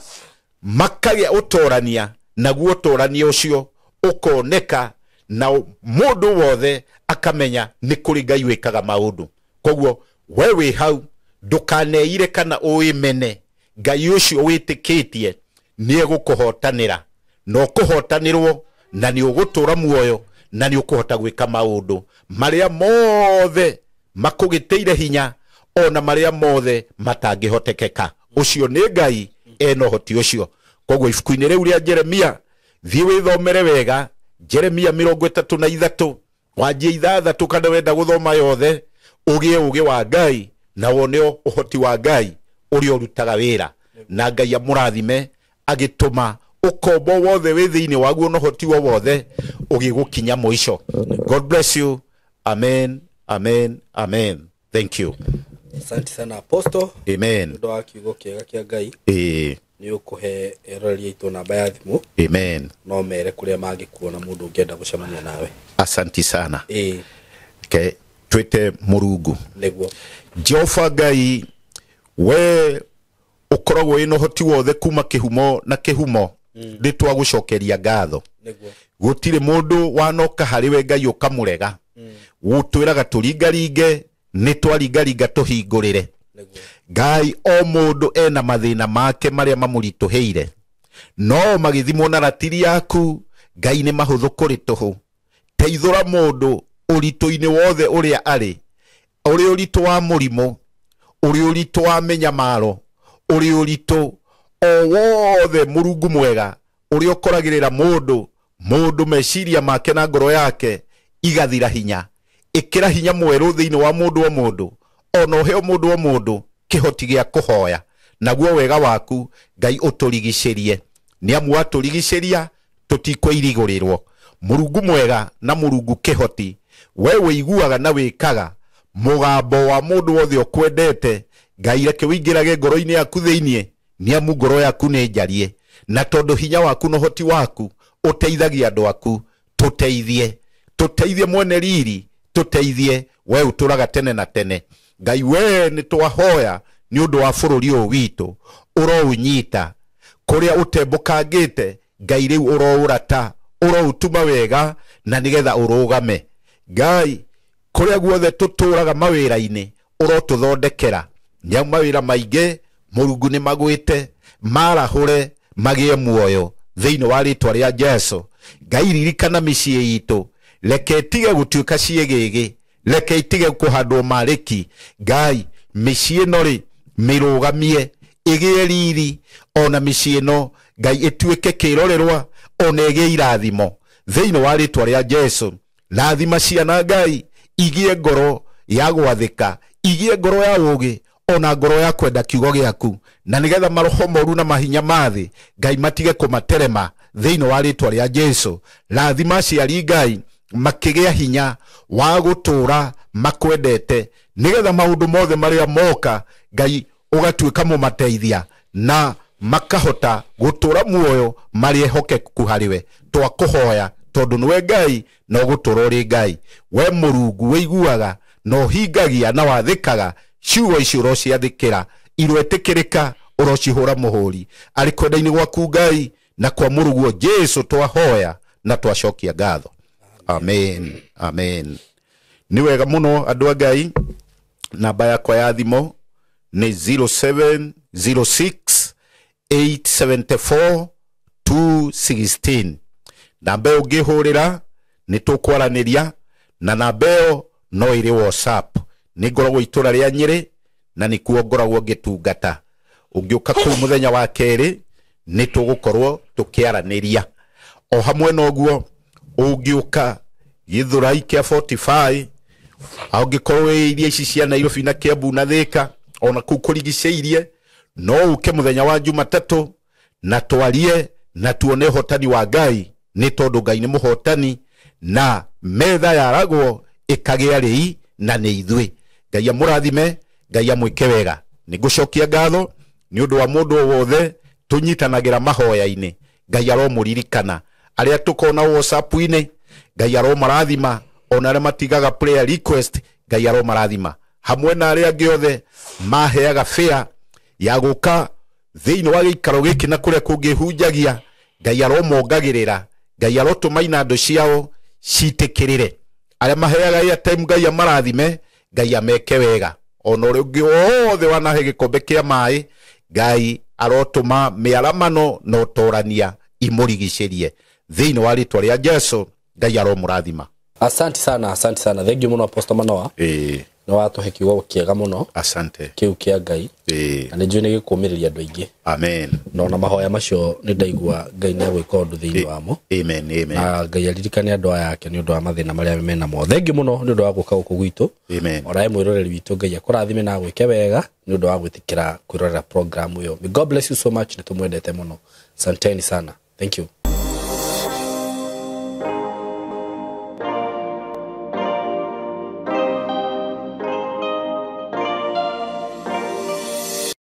makagĩa ũtorania, naguo ũtorania ũcio ũkoneka na mũndũ wothe Akamenya nĩ kũrĩ Ngai wĩkaga maũndũ. Koguo we wĩ hau ndũkaneire kana ũĩmene, Ngai ũcio wĩtĩkĩtie nĩ egũkũhotanĩra, na ũkũhotanĩrwo, na nĩ ũgũtũra muoyo, na nĩ ũkũhota gwĩka maũndũ marĩa mothe makũgĩtĩire hinya, ona marĩa mothe matangĩhotekeka. Ũcio nĩ Ngai ena ũhoti ũcio. Koguo ibuku-inĩ rĩu rĩa Jeremia, thiĩ wĩthomere wega Jeremia 33 wanjie 6 kana wenda gũthoma yothe, ũgĩe ũgĩ wa Ngai na wone ũhoti wa Ngai ũrĩa ũrutaga wĩra, na Ngai amũrathime agĩtũma ũkombo wothe wĩ thĩinĩ waguo na ũhoti wo wothe ũgĩgũkinya mũico. God bless you. Amen, amen, amen. Thank you. Asante sana Apostle. Amen. Nĩ ũndũ wa kiugo kĩega kĩa Ngai. Nĩ ũkũhe eroreri aitũ namba ya thimũ. Amen. No mere kũrĩa mangĩkuona mũndũ ũngĩenda gũcemania nawe. Asante sana. Okay, twĩte Mũrungu. Nĩguo. Jehova Ngai, we ũkoragwo wĩna ũhoti wothe kuma kĩhumo na kĩhumo, nĩ twagũcokeria ngatho. Nĩguo. Gũtirĩ mũndũ wanoka harĩ we Ngai ũkamũrega. Gũtwĩraga tũringaringe, nĩ twaringaringa tũhingũrĩre. Nĩguo. Ngai, o mũndũ ena mathĩna make marĩa mamũritũhĩire, no magĩthimwo na ratiri yaku Ngai nĩ mahũthũ kũrĩ tũhũ. Teithũra mũndũ ũritũ-inĩ wothe ũrĩa arĩ, ũrĩ ũritũ wa mũrimũ, ũrĩ ũritũ wa mĩnyamaro, ũrĩ ũritũ o wothe Mũrungu mwega ũrĩa ũkoragĩrĩra mũndũ, mũndũ meciria make na ngoro yake igathira hinya. Ĩkĩra hinya mwerũ thĩinĩ wa mũndũ o mũndũ, ona ũhe mũndũ o mũndũ kĩhoti gĩa kũhoya, naguo wega waku Ngai ũtũrigicĩrie, nĩ amu watũrigicĩria tũtikwĩirigũrĩrwo. Mũrungu mwega na Mũrungu kĩhoti, we wĩiguaga na wĩkaga mũgambo wa mũndũ wothe ũkwendete, Ngai reke wĩingĩrage ngoro-inĩ yaku thĩinĩ, nĩ amu ngoro yaku nĩ njarie, na tondũ hinya waku na ũhoti waku ũteithagia andũ aku, tũteithie, tũteithie mwene riri, tũteithie we ũtũraga tene na tene. Ngai we nĩ twahoya nĩ ũndũ wa bũrũri ũyũ witũ, ũroũnyita kũrĩa ũtembũkangĩte, Ngai rĩu ũroũrata, ũroũtuma wega na nĩgetha ũrũgame. Ngai kũrĩa guothe tũtũraga mawĩra-inĩ ũrotũthondekera, nĩ amu mawĩra maingĩ Mũrungu nĩ magwĩte, marahũre magĩe muoyo thĩinĩ wa rĩtwa rĩa Jesũ. Ngai ririkana mĩciĩ itũ, reke ĩtige gũtuĩka ciĩgĩgĩ, reke ĩtige kũhandwo marĩki. Ngai mĩciĩ ĩno rĩ mĩrũgamie ĩgĩe riri, ona mĩciĩ ĩno Ngai ĩtuĩke kĩrorerwa, ona ĩgĩe irathimo thĩinĩ wa rĩtwa rĩa Jesũ. Rathima ciana Ngai igĩe ngoro ya gwathĩka, igĩe ngoro ya ũũgĩ, ona ngoro ya kwenda kiugo gĩaku, na nĩgetha maroho moru na mahinya ma thĩ Ngai matige kũmaterema thĩinĩ wa rĩtwa rĩa Jesũ. Rathima aciari Ngai makĩgĩa hinya wa gũtũra makwendete, nĩgetha maũndũ mothe marĩa moka Ngai ũgatuĩka mũmateithia na makahota gũtũra muoyo marĩ ehokeku harĩ we. Twakũhoya tondũ nĩwe Ngai na ũgũtũra ũrĩ Ngai. We Mũrungu wĩiguaga na ũhingagia na wathĩkaga ciugo ici ũrociathĩkĩra, iroetĩkĩrĩka, ũrocihũra mũhũri. Arĩ kwenda-inĩ gwaku Ngai na kwa Mũrũguo Jesũ twahoya na twacokia ngatho. Amen, amen. Nĩ wega mũno andũ a Ngai. Namba yakwa ya thimũ nĩ 0706 874 216. Namba ĩyo ũngĩhũrĩra nĩ tũkwaranĩria, na namba ĩyo no ĩrĩ WhatsApp. Nĩ ngoragwo itũra rĩa Nyĩrĩ na nĩkuo ngoragwo ngĩtungata. Ũngĩũka kũu mũthenya wa kerĩ nĩ tũgũkorwo tũkĩaranĩria. O hamwe na ũguo ũngĩũka Gĩthũrai kĩa 45, angĩkorwo wĩ iria ici cia Nairobi na Kiambu na Thĩka, ona kũu kũrigicĩirie, no ũke mũthenya wa Jumatatũ na twarie na tuone ũhotani wa Ngai, nĩ tondũ Ngai nĩ mũhotani na metha yaragwo ĩkagĩa rĩi na nĩ ithuĩ. Ngai amũrathime, Ngai amwĩke wega. Nĩ ngũcokia ngatho nĩ ũndũ wa mũndũ o wothe tũnyitanagĩra mahoya-inĩ. Ngai aromũririkana. Arĩa tũkona WhatsApp-inĩ, Ngai aromarathima. Ona arĩa matigaga prayer request, Ngai aromarathima. Hamwe na arĩa angĩ othe maheaga fare ya gũka thĩinĩ wa gĩikaro gĩkĩ na kũrĩa kũngĩ hunjagia, Ngai aromongagĩrĩra. Ngai arotũma inando ciao citĩkĩrĩre. Arĩa maheaga airtime, Ngai amarathime, Ngai ameke wega. Ona ũrĩa ũngĩ wothe wanahe gĩkombe kĩa maĩ, Ngai arotũma mĩaramano na ũtorania imũrigicĩrie thĩinĩ wa rĩtwa rĩa Jesu. Ngai aromũrathima. Asante sana, asante sana, thank you muno, Apostle Manoa. Nĩ watũhe kiugo kĩega mũno. Asante. Kĩu kĩa Ngai. Na nĩ njũĩ nĩ gĩkũmĩrĩria andũ aingĩ. Amen. Na ona mahoya macio nĩ ndaigua Ngai nĩ agwĩka ũndũ thĩinĩ wamo. Amen, amen. Na Ngai aririkane andũ aya ake nĩ ũndũ wa mathĩna marĩa menamo. Thank you mũno nĩ ũndũ wa gũka gũkũ gwitũ. Amen. Onawe mwĩroreri witũ, Ngai akũrathime na agwĩke wega nĩ ũndũ wa gwĩtĩkĩra kwĩrorera program ĩyo. May God bless you so much. Nĩ tũmwendete mũno. Asanteni sana, thank you.